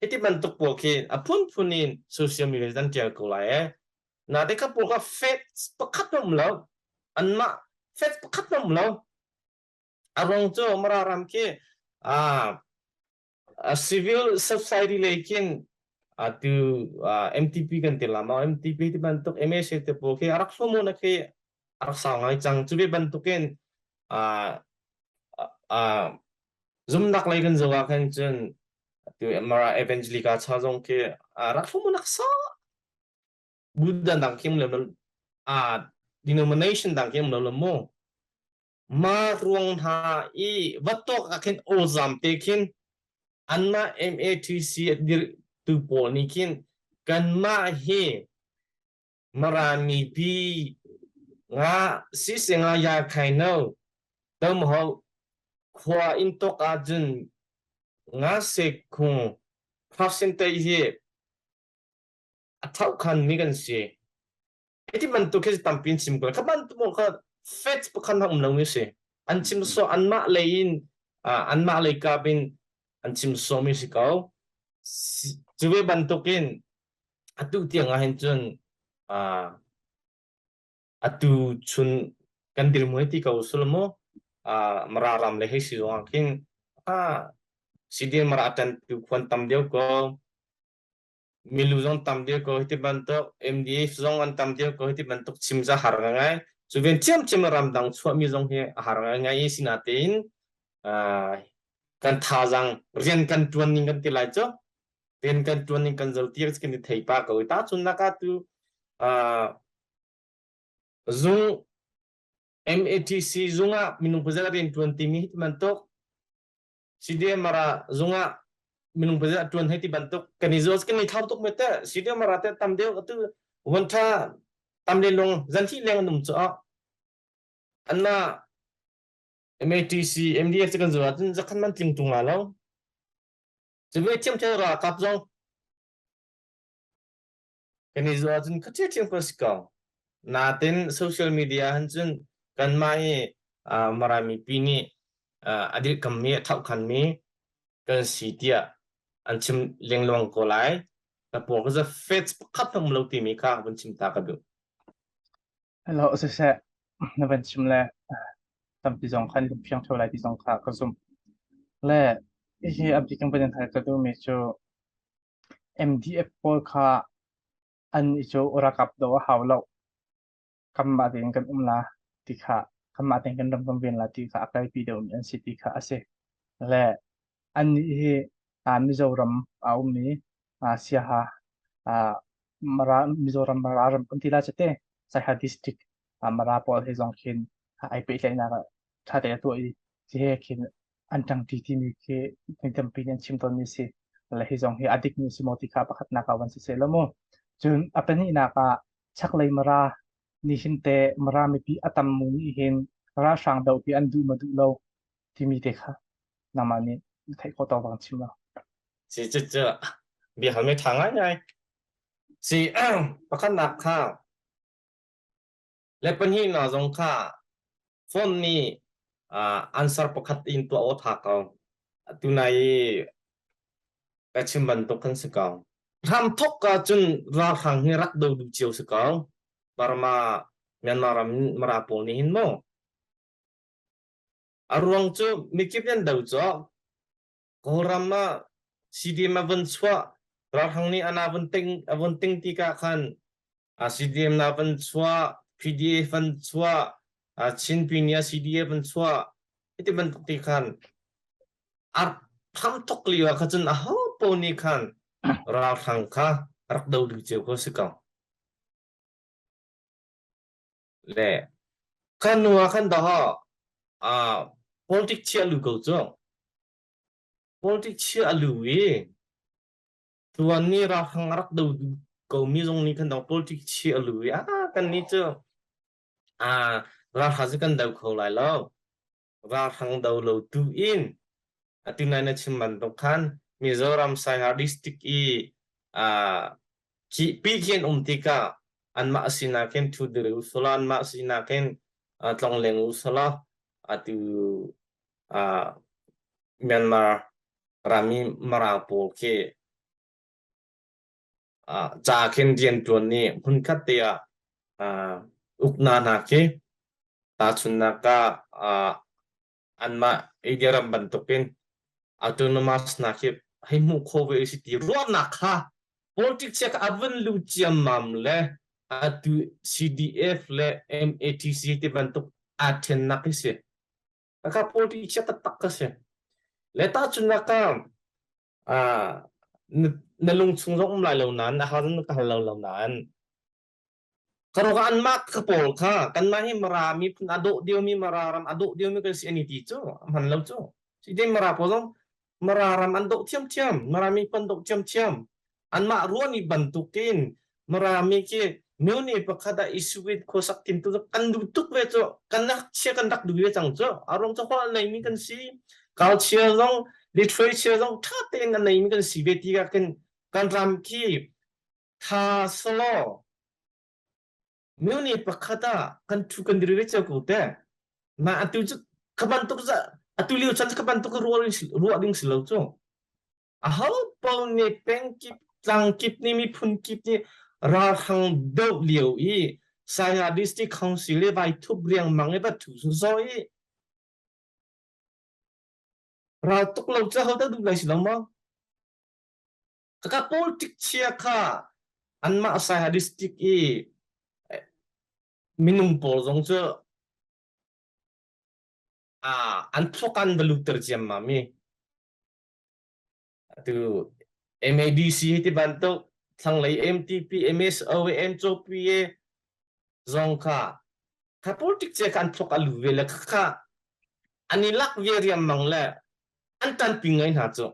Hiti bantuk pawl khi a phunphun in social media an tial ko lai eh. Na te kha pawl kha fet pakhat um lo. Anmah fet pakhat um lo. A rong cu Mara ram khi civil society lei khin atu MTP kan ti la ma MTP ti bantuk MSA te pawl khi a rak hlomo na khi a rak sau ngai cang cu ve bantukin zumnak lei kan zoh ah khan cun atu Mara Evangelica cha zong khi a rak hlomo nak sa Buddha dang khi um lo a denomination dang khi um lo lo mu Mah ruang hna i va tuak ah khin awzam te khin anmah MATC a dirhtu pawl nih khin kanmah hi Mara mipi nga sisinga ya khai no tomho khua in tok ahcun nga se khung percentage hi a thohkhan mi kan si. Hiti bantuk hi tampi in chim ko. Kha bantuk mo kha facts pakhat na um lo mi si. An chim so anmah lei in anmah lei kap in an chim so mi si ko. Cu ve bantukin atu tiang ah hin cun atu chun kan dirhmun ti ko sulmo mara ram le hei si zong ah khin sidin mara tan tu khuan tam deuh ko milu zong tam deuh ko hiti bantuk MDF zong an tam deuh ko hiti bantuk chim za har ngai cu ven chiamchiam ramdang chuahmi zong hi a har ngai i sinatein kan thazang rian kan tuan ning kan ti lai cu rian kan tuan ning kan zo tiak kan i thei pa ko ta chun naka tu zung MATC zungah minung pazal rian tuan timi hi bantuk CDM Mara zungah minung pazat tuan hei ti bantuk kan i zuas kan i thau tuk me te CDM Mara te tam deuh atu wan tha tam le long zan thi leng num chu anna MATC MDF kan zuwa cun zakhan man tling tung la lo chu ve thiam thiam ra kap zong Kan i zuah cun kha ṭhiamṭhiam ko si ko. Natin social media han cun kanmah i Mara mipi nih a dirhkammi, a thohkhanmi kan si tiah an chim lengluang ko lai. Ka paw ka za fets pakhat hmang lo timi kha vun chim ta ka duh. Hello, siseh na van chim le tampi zong khan lungfiang ṭheo lai ti zong kha ka zumh. Le hihi a bik in van in hal ka duhmi cu MDF pawl kha an i cu ralkap doh a hau lo. Kanmah tein kan um la ti kha kanmah tein kan ram kan ven la ti kha a kalpi deuhmi an si ti kha a si. Le annih hi Mizoram a ummi Siaha Mara Mizoram Mara ram kan ti la cu te Saiha district Mara pawl he zong khin ai pehtlaihnak ah ṭha tein a tuah i khi he khin an ṭangṭi timi khi mi tampi nih an chim tawnmi a si. Le hi zong hi a dikmi a si maw ti kha pakhatnak ah van si seh law mu. Cun a pahnihnak ah chaklei Mara nihin te Mara mipi a tam mu nih hin ralhrang doh hi an duh maw duh lo timi te kha nangmah nih na theih khawh tawk bang chim law. Si cu cu bia halmi ṭha ngaingai. Si pakhatnak kha Le pahnihnak zong kha phone nih answer pakhat in tuah aw tha ko. Tunai i ka chim bantuk kan si ko. Hramthok ka cun ralhrang hi rak do duh cio si ko. Burma, Myanmar ram Mara pawl nih hin mu. A ruang cu mikip nan do cawk. Kawlram ah CDM a vun chuah ralhrang nih ana vun ting a vun ting tikah khan CDM na van chuah PDA van chuah Chin Pine CDA van chuah hiti bantuk ti khan a tham tuk lio ah kha cun aho paoh nih khan ralhrang kha rak do ding cio ko si ko. Le khan nu ah khan dah ah politic chia lu ko cu. Politic chia a lu i tuan ni ralhrang a rak do ko mi zong nih khan dang politic chia a lu i ah kan nih cu ah ralhrang cu kan do kho lai lo. Ralhrang do lo tu in atu nai na chim bantuk khan Mizoram Saiha district i ah khi pi khi an um tikah anmah sinak hin thu dir u sala anmah sinak hin tlongleng u sala atu Myanmar rami Mara pawl khi ca khin rianṭuan nih hmunkhat te ah ukna hna khi tahchunhnak ah anmah India ram bantukin autonomous hna khi hei hmuh khawh ve si ti ruahnak kha politics kha a vun lu ciammam le atu CDF le MATC ti bantuk aa ṭhennak hi si. Kha politics taktak ka si. Le tahchunhnak ah na lungchung zong um lai lo nain a har na ka hal lo lo nain Karok anmah ka pawl kha kanmah hi Mara miphun a dawh diomi Mara ram a dawh diomi kan si an i ti cu a hman lo cu. Si te Mara pawl zong Mara ram an dawh thiamthiam Mara miphun dawh thiamthiam anmah ruahni bantukin Mara mi khi myo pakhat ah i suit khuasak tim tu kan duh tuk ve cu kan nak chia kan rak duh ve cang cu a ruang cu holh neimi kan si culture zong literature zong tha tein a neimi kan si ve ti ka kan kan ram khi Tha selaw myo pakhat ah kan thu kan dir ve cio ko te. Ma atu cu ka bantuk za atu lio chan ka bantuk ruah ruah ding si lo cu. Aho paoh nih peng kip tlang kip nih miphun kip nih ralhrang doh lio i Saiha District Council le vai thup riangmang i va thu zo i ral tuk lo cu ho dah duh lai si lo maw? Kaka politic chia kha anmah Saiha district i minung pawl zong cu an thluak an va lutter ciammam i atu MADC hi ti bantuk thlanglei MTP MSO MCOPA zong kha kha politic chia kha an thluak a lu ve le kha an i lak ve riangmang le an tanpi ngai hna cu.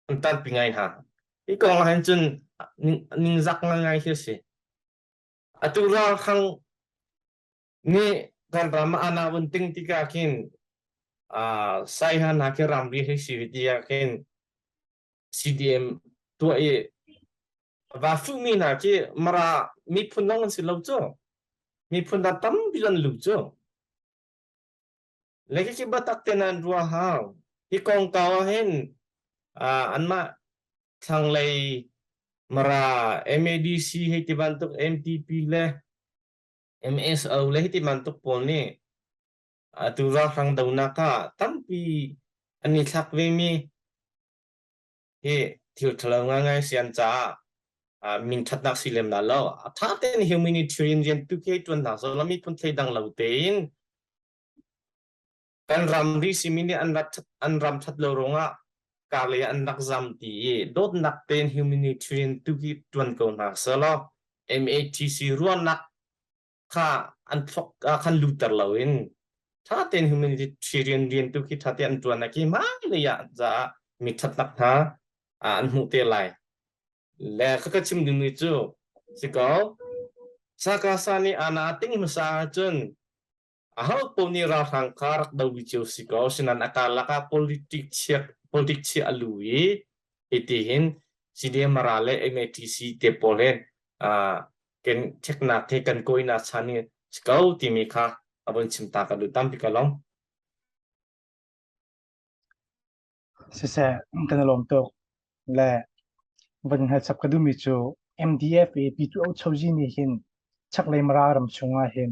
An tanpi ngai hna. Hi kong ah hin cun ningzak ngaingai khi a si. Atu ralhrang nih kan ram ah ana vun ting tikah khin Saiha hna khi ramri hei si ti ah khin CDM tuah i va fuhmi hna khi Mara miphun dang an si lo cu. Miphun dang tampi an lu cu. Le khi biatak te nan ruah hau. Hi kongkau ah hin anmah thlanglei Mara MADC hei ti bantuk MTP le MSO le hi ti bantuk pawl nih atu ralhrang donak ah tampi an i thlak ve mi hi thil ṭhalo ngaingai si an caah min ṭhatnak si lem la lo. A ṭha tein humanitarian rian tu khi ṭuan hna sawh law miphun thleidang lo tein kan ramri simi nih an rat an ram ṭhat lo ruangah karlei ah an rak zam ti i dawtnak tein humanitarian tu hi ṭuan ko hna selaw MATC ruahnak kha an thluak khan luter loin ṭha tein humanitarian rian tu khi ṭha tein an ṭuan khi hmailei ah caah mi ṭhatnak hna an hmuh te lai. Le ka ka chim dingmi cu si ko Sakasa nih ana ting hmasa ahcun Aho paoh nih ralhrang kha rak do cio si ko sinan a karlak ah politic chia politic chia a lu i hiti hin CDMRA le MATC te pawl he kan cheknak he kan kawina chan hi si ko timi kha a von chim ta ka duh tampi ka lawm. Siseh, kan i lawm tuk. Le van hngalchap ka duhmi cu MDF i P2O Chozi nih hin chaklei Mara ram chungah hin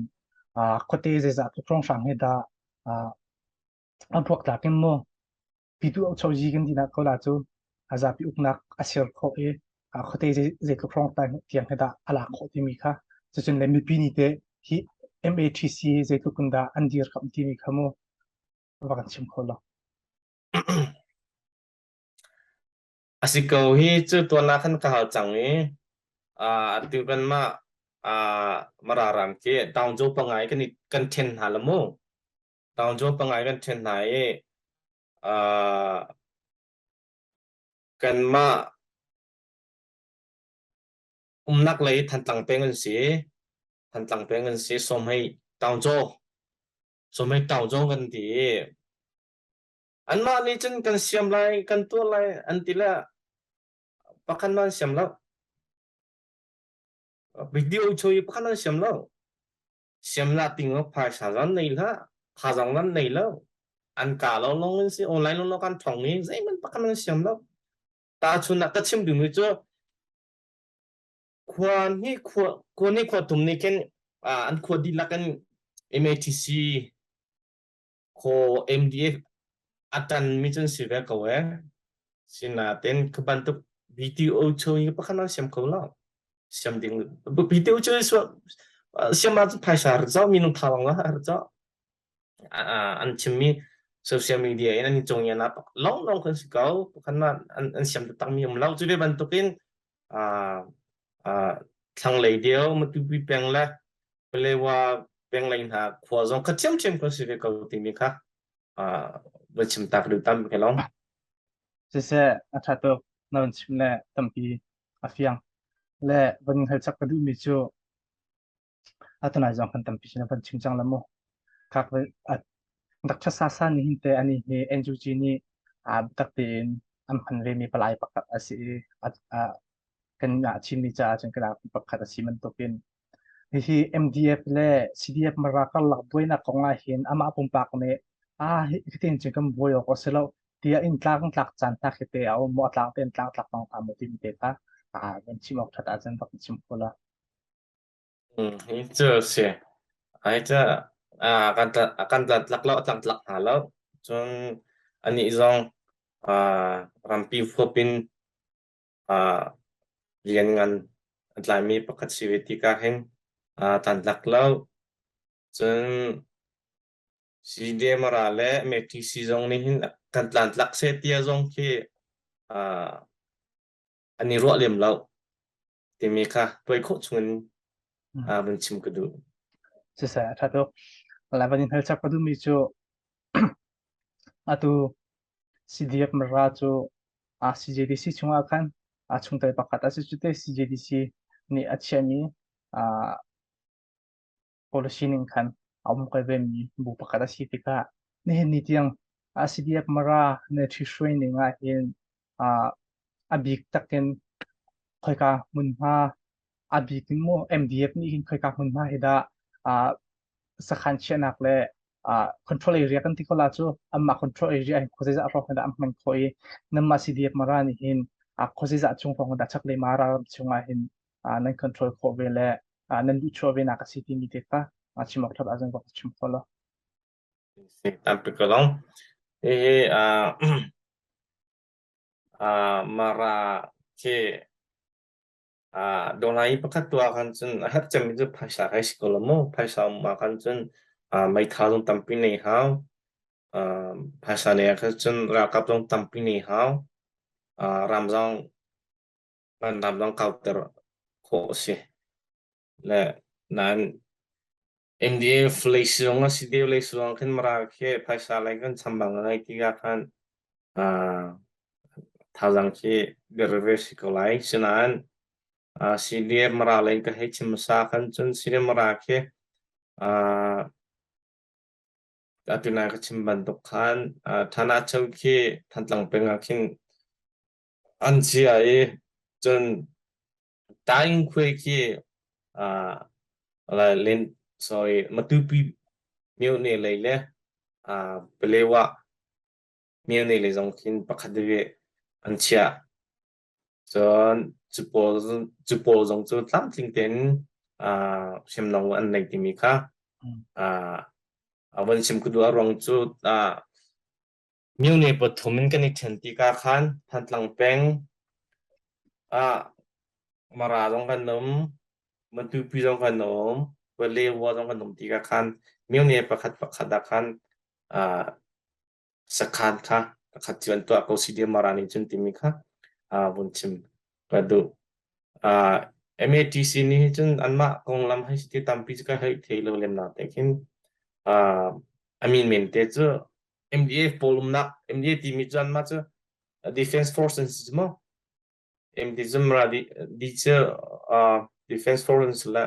khuate zeizah tluk hrawnghrang hi dah an puaktlak in mu. Pitu Auchozi kan tinak ko la cu a zapi uknak a ser khawh i khuate zeitluk hrawng tiang hi dah a lak khawh timi kha cucun le mipi nih teh hi MATC zeitluk in dah an dirkamh timi kha mu va kan chim kho lo. A si ko hi cu tuan ah khan ka hal cang i atu kanmah Mara ram khi Taungjo pangai kan i kan ṭhen hna la mu. Taungjo pangai kan ṭhen hna i kanmah umnak lei Thantlang peng an si. Thantlang peng an si. Sawmhei Taungjo Sawmhei Taungjo kan ti i Anmah nih cun kan siam lai, kan tuah lai an ti le pakhat man siam lo. Video choi pakhat an siam lo. Siam la ting lo phaisa zan nei hlah, thazang zan nei lo. An ka lo long in si online long kan thong i zeihmanh pakhat an siam lo. Ta chun ah ka chim duhmi cu khua ni khua khua ni khua thum ni khin an khua dihlak in MATC Khaw MDF a ṭanmi cu an si ve ko ee. Sinain khi bantuk VTO chung i pakhat an siam kho lo. Siam ding VTO cu siam ahcun phaisa a rat zau, minung thawng a rat zau. An chimmi social media in an i cung ah lawnglawng kan si ko. Pakhat an an siam taktakmi um lo. Cu ve bantukin thlanglei deu Matupi peng le Palewa penglei hna khua zong kha ṭhiamṭhiam kan si ve ko timi kha va chim tak duh tam ke long. Siseh a ṭha tuk na van chim le tampi a fiang le van hal chak ka duhmi cu atunai zong kan tampi sin van chim cang la mu khak Dr. Sasa nih hin te ani hi NUG nih a biatak tein an hman ve mi palai pakhat a si i kan Chinmi caah cun kan pakhat a si bantukin Hihi MDF le CDF Mara karlak buainak kong ahhin amah pumpak nih ah hitin cun kan buai awk a si lo tiah in tlang tlak caan hna khi te a um maw a tlang tein tlang tlak bang hna maw timi te kha kan chim awk ṭhat ahcun rak chim kho la. Hi cu si. Ai cu kan kan tlak lo tlang tlak hna lo. Cun anih zong rampi huap in rian ngan a tlaimi pakhat si ve tikah hin tantlak lo. Cun CDMRA le MATC zong nih hin kan tlantlak seh tia zong khi an i ruah lem lo timi kha tuai khawh chungin vun chim ka duh. Siseh, a ṭha tuk. Lai van in hal chap ka duhmi cu atu CDF Mara cu CJDC chungah khan chungtel pakhat a si. Cute CJDC nih a chiahmi policy ning khan a um ko vemi bu pakhat a si tikah nihin ni tiang CDF Mara na ṭhihruai ning ah hin a bik takin khoika hmunhma a bik in maw MDF nih hin khoika hmunhma hi dah sakhan chiahnak le control area kan ti ko la cu anmah control area hin khuazeizah hrawng dah an hman khawh i nanmah CDF Mara nih hin khuazeizah chung hrawng dah chaklei Mara ram chungah hin nan control khawh ve le nan duhchuah ve nak a si timi te kha chim awk ṭhat ahcun rak chim kho lo. Tampi ko long. Hihi Mara khi Dawlai pakhat tuah khan cun a herh cemmi cu phaisa kai si ko lo maw? Phaisa um ah khan cun meitha zong tampi nei hau. Phaisa nei ah khan cun ralkap zong tampi nei hau. Ram zong ram zong kauter khawh a si. Le nain NDF lei zong a si deu lei zong khin Mara khi phaisa lei kan chambang ngai tikah khan Thazaang khi biareve si ko lai. Sinain CDF Mara lei ka hei chim hmasa khan cun CDF Mara khi atu nai ka chim bantuk khan Thana Cho khi Thantlang peng ah khin an chia i cun Taing khuai khi len sorry Matupi myone lei le Palewa Myone lei zong khin pakhat veve an chiah. Cun cu pawl cu pawl zong cu tlamtling tein hriamnam an nei timi kha a von chim ka duh. A ruang cu. Myone pathum in kan i ṭhen tikah khan Thantlang peng ah Mara zong kan um, Matupi zong kan um, Palewa zong kan um tikah khan myone pakhat pakhat ah khan uh, sakhan kha pakhat cu an tuah ko CDM Mara nih cun timi kha uh, vun chim ka duh. Uh, MATC nih cun anmah konglam hei si ti tampi cu ka hei thei lo lem na te khin uh, a min men te cu MDA pawl umnak MDA timi cu anmah cu Defense Force an si mu MD zumra di di cu uh, Defense Force an si la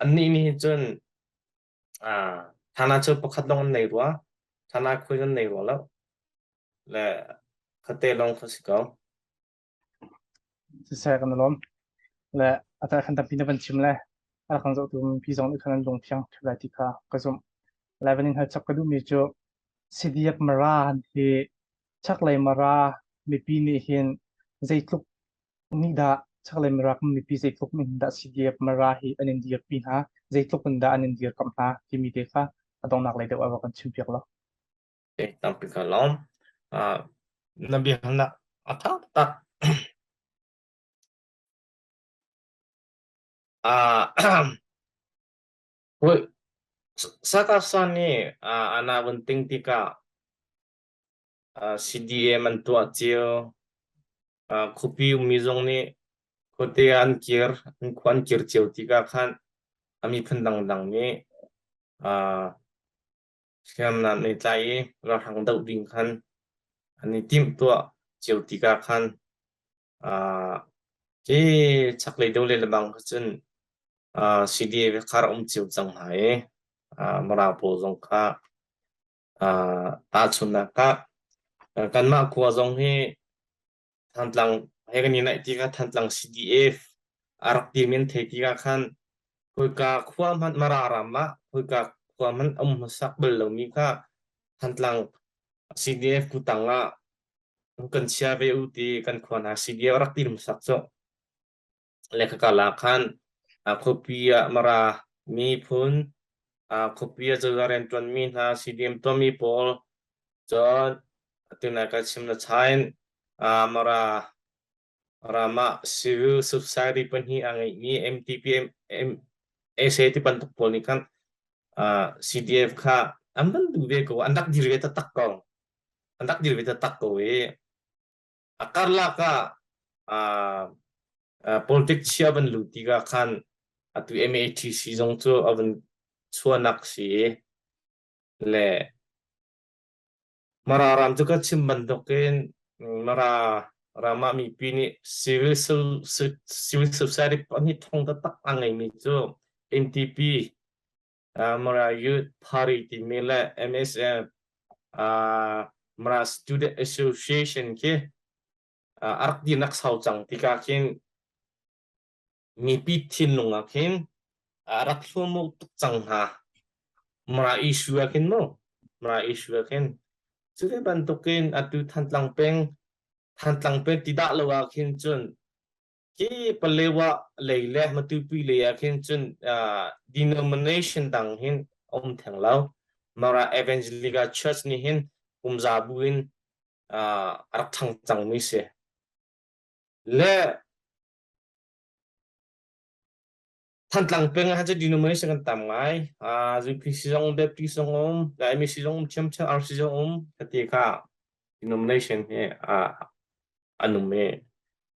annih nih cun uh, thana cu pakhat lawng an nei rua thana khui an nei rua lo le khate lawng kha si ko. Siseh kan i lawm. Le ata khan tampi na van chim le a kan zohtu mipi zong nih khan an lungthiang ṭhep lai ti kha ka zumh. Lai van in hal chap ka duhmi cu CDF Mara hi chaklei Mara mipi nih hin zeitluk nih dah chaklei Mara mipi zeitluk nih dah CDF Mara hi an in dirpi hna, zeitluk in dah an in dirkamh hna timi te kha a donghnak lei deuh ah va kan chimpiak law. Tampi ka lawm. Uh, na biahalnak a tha tak. Uh, Sakasa nih uh, ana vun ting tikah uh, CDM an tuah cio. Uh, khuapi ummi zong nih khuate an kir, an khua an kir cio tikah khan a miphun dangdang nih uh, Hriamnam an i tlai i ralhrang doh ding khan an i timhtuah cio tikah khan uh, hi chaklei do le lebang kha cun uh, CDA kha rak um cio cang hna i uh, Mara pawl zong kha uh, tahchunhnak ah kanmah khua zong hi Thantlang he kan i naih tikah Thantlang CDF a rak timi an theih tikah khan khoika khua hmanh Mara ram ah khoika khua hmanh um hmasak bal lomi kha Thantlang CDF kutang ah kan chia ve u ti kan khua hna CDF a rak ti hmasak cu. Le khaka la khan khuapi ah Mara miphun khuapi ah cozah rianṭuanmi hna CDM tuahmi pawl cun tunai ka chim na chain Mara ram ah civil society pahnih a ngeihmi MTP SA ti bantuk pawl nih khan CDF kha an van duh ve ko an rak dir ve taktak ko an rak dir ve taktak ko i A karlak ah politic chia van lut tikah khan atu MATC zong cu a van chuahnak si i le Mara ram cu ka chim bantukin Mara ram ah mipi nih civil civil society pahnih thong taktak a ngeimi cu NTP Mara Youth Party timi le MSF Mara Student Association khi a rak dirnak sau cang tikah khin mipi thinlung ah khin a rak hluamu tuk cang hna. Mara issue ah khin mu Mara issue ah khin cu ve bantukin atu Thantlang peng Thantlang peng ti dah lo ah khin cun Hi Palewa lei le Matupi lei ah khin cun denomination dang hin a um theng lo. Mara Evangelical Church nih hin kumzabu in a rak ṭhang cangmi si. Le Thantlang peng ah cun denomination kan tam ngai. UPC zong um, Baptist zong um, MEC zong um, ṭhiamṭhiam RC zong um, kati kha denomination hi an um i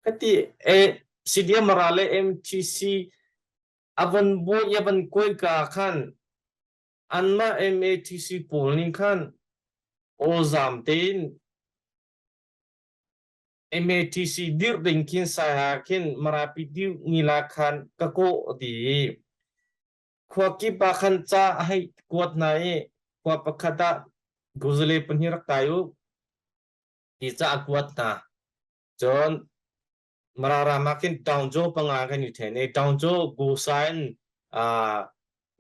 kati e CDM Mara le MTC avan buai avan koi ka khan anmah MATC pawl nih khan awzam tein MATC dirh ding khin sai ha khin Marapi diu ngila khan ka kawh ti khua kip ah khan ca a hei kuat hna i khua pakhat ah guzale pahnih rak kai u ti ca a kuat hna. Cun Mara ram ah khin Taungjo panga kan i then i Taungjo Gosa in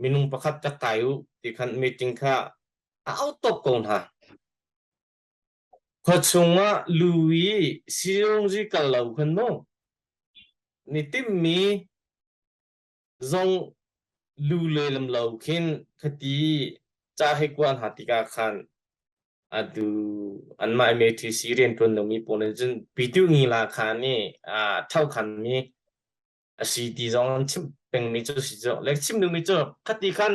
minung pakhat rak kai u ti khan meeting kha a au top ko hna. Khua chung ah lu i sizungzi kal lo khan mu. Ni timmi zong lu le lam lo khin khati ca hei kuan hna tikah khan atu. Anmah MATC rianṭuan lomi pawl nih cun pitu ngila kha nih ṭhokhan mi a si ti zong an chim pengmi cu si cu. Le chim duhmi cu khati khan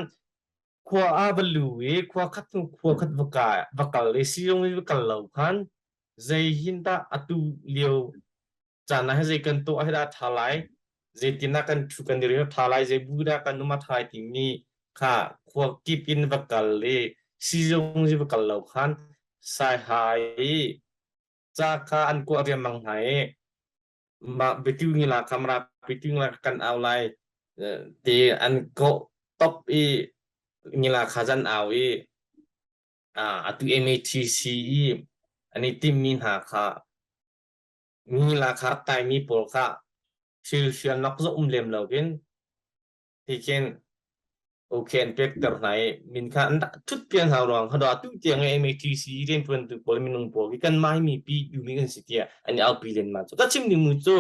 khua ah va lu i khua khat hnu khua khat va kai va kal i sizung i va kal lo khan zei hin dah atu lio caan ah zei kan tuah hi dah ṭha lai, zeitin ah kan ṭhu kan i rel ṭha lai, zei bu dah kan um a ṭha lai timi kha khua kip in va kal i sizung i va kal lo khan saihai i ca kha an kuah riangmang hna i mah biatu ngila kamra pitu ngila kan au lai ti an kawh top i ngila kha zan au i atu MATC i an i timmi hna kha ngila kha taimi pawl kha thil fialnak zong um lem lo in hi khin okay an pekter hna i min kha an rak thut pian hna ruang kha atu tiang i MATC riantuantu pawl minung pawl hi kan mai mi pi duhmi kan si tiah an i aupi len ma cu ka chim ning mu cu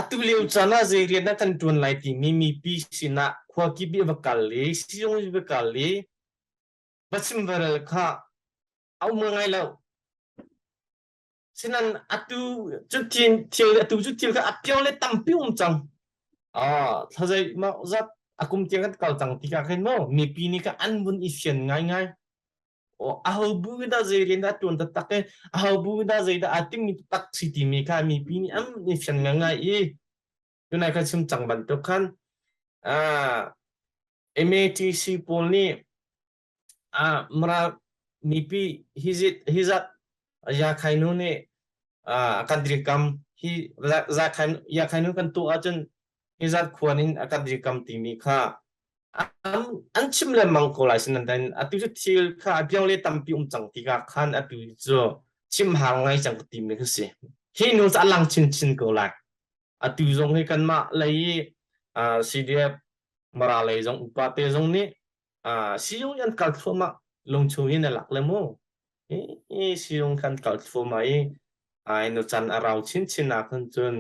atu lio caan ah zei rian dah kan tuan lai timi mipi sinah khua kip i va kal i sizung i va kal i va chim va rel kha a um ngai lo. Sinan atu cu thil atu cu thil kha a pio le tampi um cang. Ah, thlazai ma zat a kum tiang kan kal cang tikah khin mo mipi nih kha an vun i fian ngaingai. O aho bu dah zei rian dah tuan taktak e aho bu dah zei dah aa timmi taktak si timi kha mipi nih an i fian ngaingai i tunai kha chim cang bantuk khan ah MATC pawl nih Ah, Mara mipi hi zit hi zat Yakhai nu nih a kan dirkam hi Zakhain Yakhai nu kan tuah ahcun hi zat khuan in a kan dirkam timi kha an chim lengmang ko lai sinain atu cu thil kha a biang le tampi um cang tikah khan atu cu chim hang ngai cang ka timi kha si. Hi nu cu a lang chinchin ko lai. Atu zong hi kanmah lei i CDF Mara lei zong upa te zong nih Sizung an kal thluahmah lungchung in a lak le mu. Hi sizung kan kal thluahmah i ai nu can a rau chinchin ah khan cun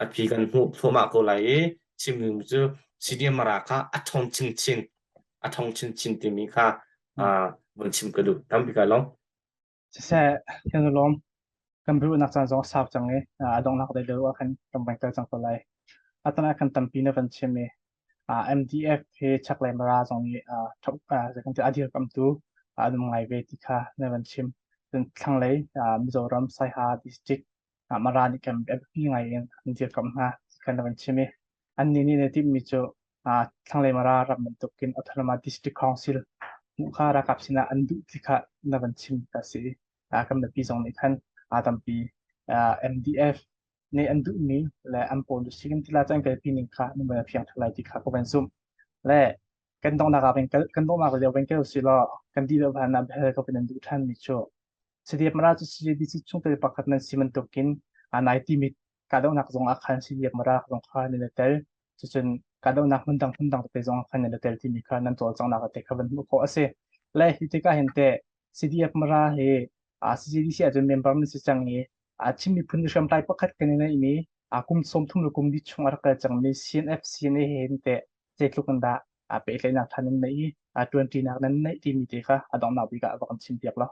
a phi kan hmuh thluahmah ko lai i chimmi cu CDM Mara kha a ṭhawng chinchin a ṭhawng chinchin timi kha vun chim ka duh tampi ka lawm. Siseh, kan i lawm. Kan biaruahnak caan zong a sau cang i a donghnak dei deuh ah khan kan van kal cang ko lai. Atan ah khan tampi na van chim i MDF he chaklei Mara zong nih kan ti a dirkamtu an um ngai ve ti kha na van chim. Cun thlanglei Mizoram Saiha district Mara nih kan a biapi ngai in an dirkamh hna ti kha na van chim i annih nih na timhmi cu thlanglei Mara ram bantukin Autonomous District Council hmuh kha ralkap sinah an duh ti kha na van chim ka si. Kan mipi zong nih khan tampi MDF nih an duhmi le an policy kan ti la cu an kalpi ning kha nan van fiang ṭha lai ti kha ka van zumh. Le kan donghnak ah kan donghnak lio van kal si law kan dih deuh hlan ah bel ka van duh ṭhan mi cu CDF Mara cu CJDC chungtel pakhat nan si bantukin nai timi kahdohnak zong ah khan CDF Mara zong kha nan i tel. Cucun kahdohnak hmundang hmundang tete zong ah khan nan i tel timi kha nan cawlcanghnak te kha van hmuh khawh a si. Le hi tikah hin teh CDF Mara hi CJDC ahcun member nan si cang i Chin miphun hriamtlai pakhat kan i neihmi kum 30 le kum li chung a rak kal cangmi CNF CNA he hin teh zeitluk in dah pehtlaihnak ṭha nan neih i ṭuanṭinak nan neih timi te kha a donghnak bik ah va kan chimpiak law.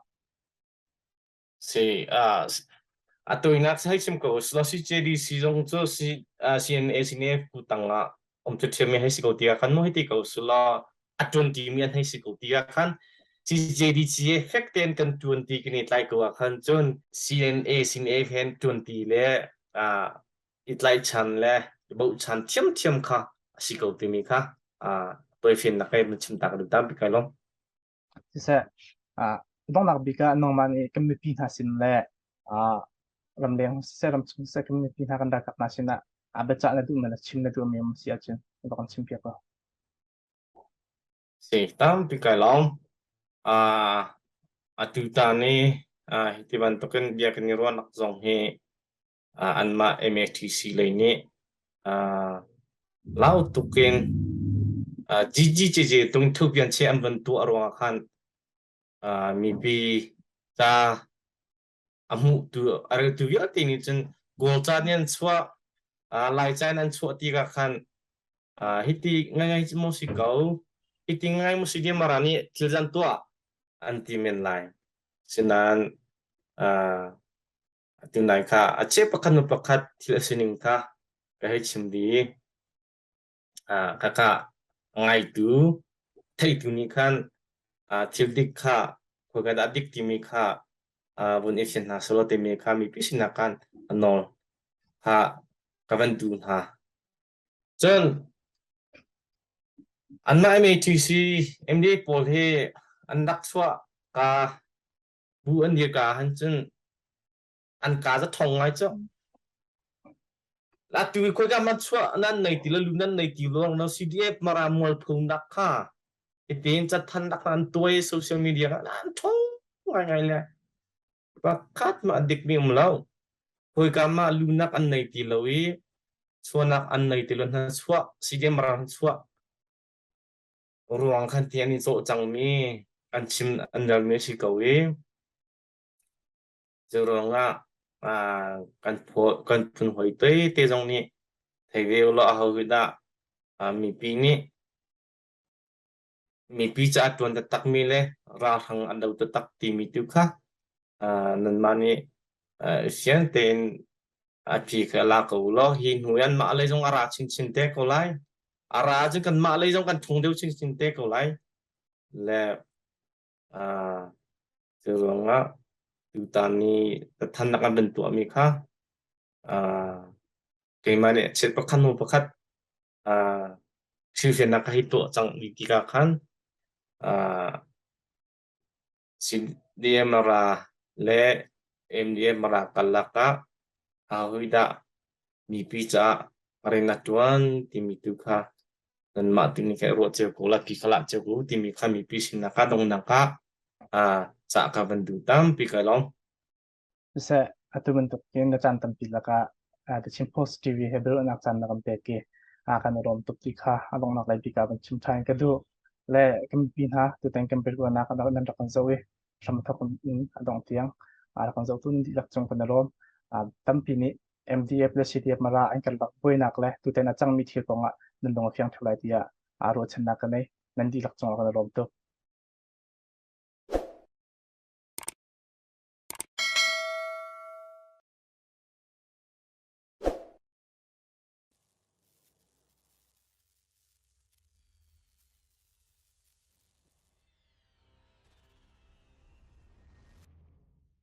Si, a tawinak hei chim ko sila CJDC zong cu CNA CNF bu tangah um cu ṭhiammi hei si ko tiah khan mu hei ti ko sila a ṭuanṭimi an hei si ko tiah khan CJDC fek tein kan ṭuanti kan i tlai ko ah khan cun CNA CNA hen ṭuanti le i tlaichan le i bochan thiamthiam kha a si ko timi kha toifinnak he chim ta ka duh tampi kai lawm. Siseh, donghnak bik ah nangmah nih kan mipi hna sin le ramleng siseh ramchung siseh kan mipi hna kan ralkap hna sin ah biacah na duhmi le chim na duhmi um si ahcun va kan chimpiak ko. Si, tampi kai lawm. Atu ta ni hi ti bantukin bia kan i ruahnak zong hi anmah MATC lei nih lau tukin GGJJ tung thupian che an van tuah ruangah khan mipi ca a hmuhtu a reltu vialte nih cun Kawl ca nih an chuah Lai ca in an chuah tikah khan hiti ngai ngai maw si ko hiti ngai maw si mara nih thil zan tuah an ti men lai sinain. Tunai kha a che pakhat nu pakhat thil a sining kha ka hei chim dih. Khakha ngaitu theitu nih khan thil dik kha khoika dah dik timi kha vun i fian hna selaw timi kha mipi sinah khan a nawl kha ka van duh hna. Cun anmah MATC MDA pawl hi an rak chuah ka bu an dir ka han cun an ka za thong ngai cu. La tu khoi ka man chuah nan nei ti lo lu nan nei ti lo no CDF mara mual phung nak kha itin chathan nak an tuai social media ka an thong ngai ngai le pakhat ma dik mi um lo khoi ka ma lu nak an nei ti lo i chuanak an nei ti lo hna chuah CDF mara chuah ruang khan ti an i cawh cangmi an chim an relmi a si ko i cu ruangah kan kan phun hoi te zong nih thei ve ulaw aho hi dah mipi nih mipi ca ṭuan taktakmi le ralhrang an do taktak timi tu kha nanmah nih fiang tein a phi kha la ko ulaw hi hnu in anmah lei zong a ra chinchin te ko lai. A ra cu kanmah lei zong kan ṭhung deuh chinchin te ko lai. Le cu ruangah tutan ni thannak an van tuahmi kha keimah nih chiat pakhat hnu pakhat hrilhfiannak ka hei tuah cang tikah khan CDMRA le MDMRA karlak ah ahodah mipi caah rian a ṭuan timi tu kha nanmah tu nih khan ruah cio ko la ti kha lah cio ko timi kha mipi sinah kha donghnak ah cah ka van duh tampi kai lawm. Siseh, atu bantuk in na caan tampi lakah The Chin Post TV he biaruahnak caan na kan pek i kan i lawm tuk ti kha a donghnak lei bik ah van chim ṭhan ka duh. Le kan mipi hna tutan kan biaruahnak nan rak kan zoh i hramthok in a dongh tiang rak kan zohtu nan dihlak cung kan i lawm. Tampi nih MDF le CDF Mara an karlak buainak le tutan a cangmi thil kongah nan lung a fiang ṭheo lai tiah ruahchannak ka nei. Nan dihlak cungah kan i lawm tuk.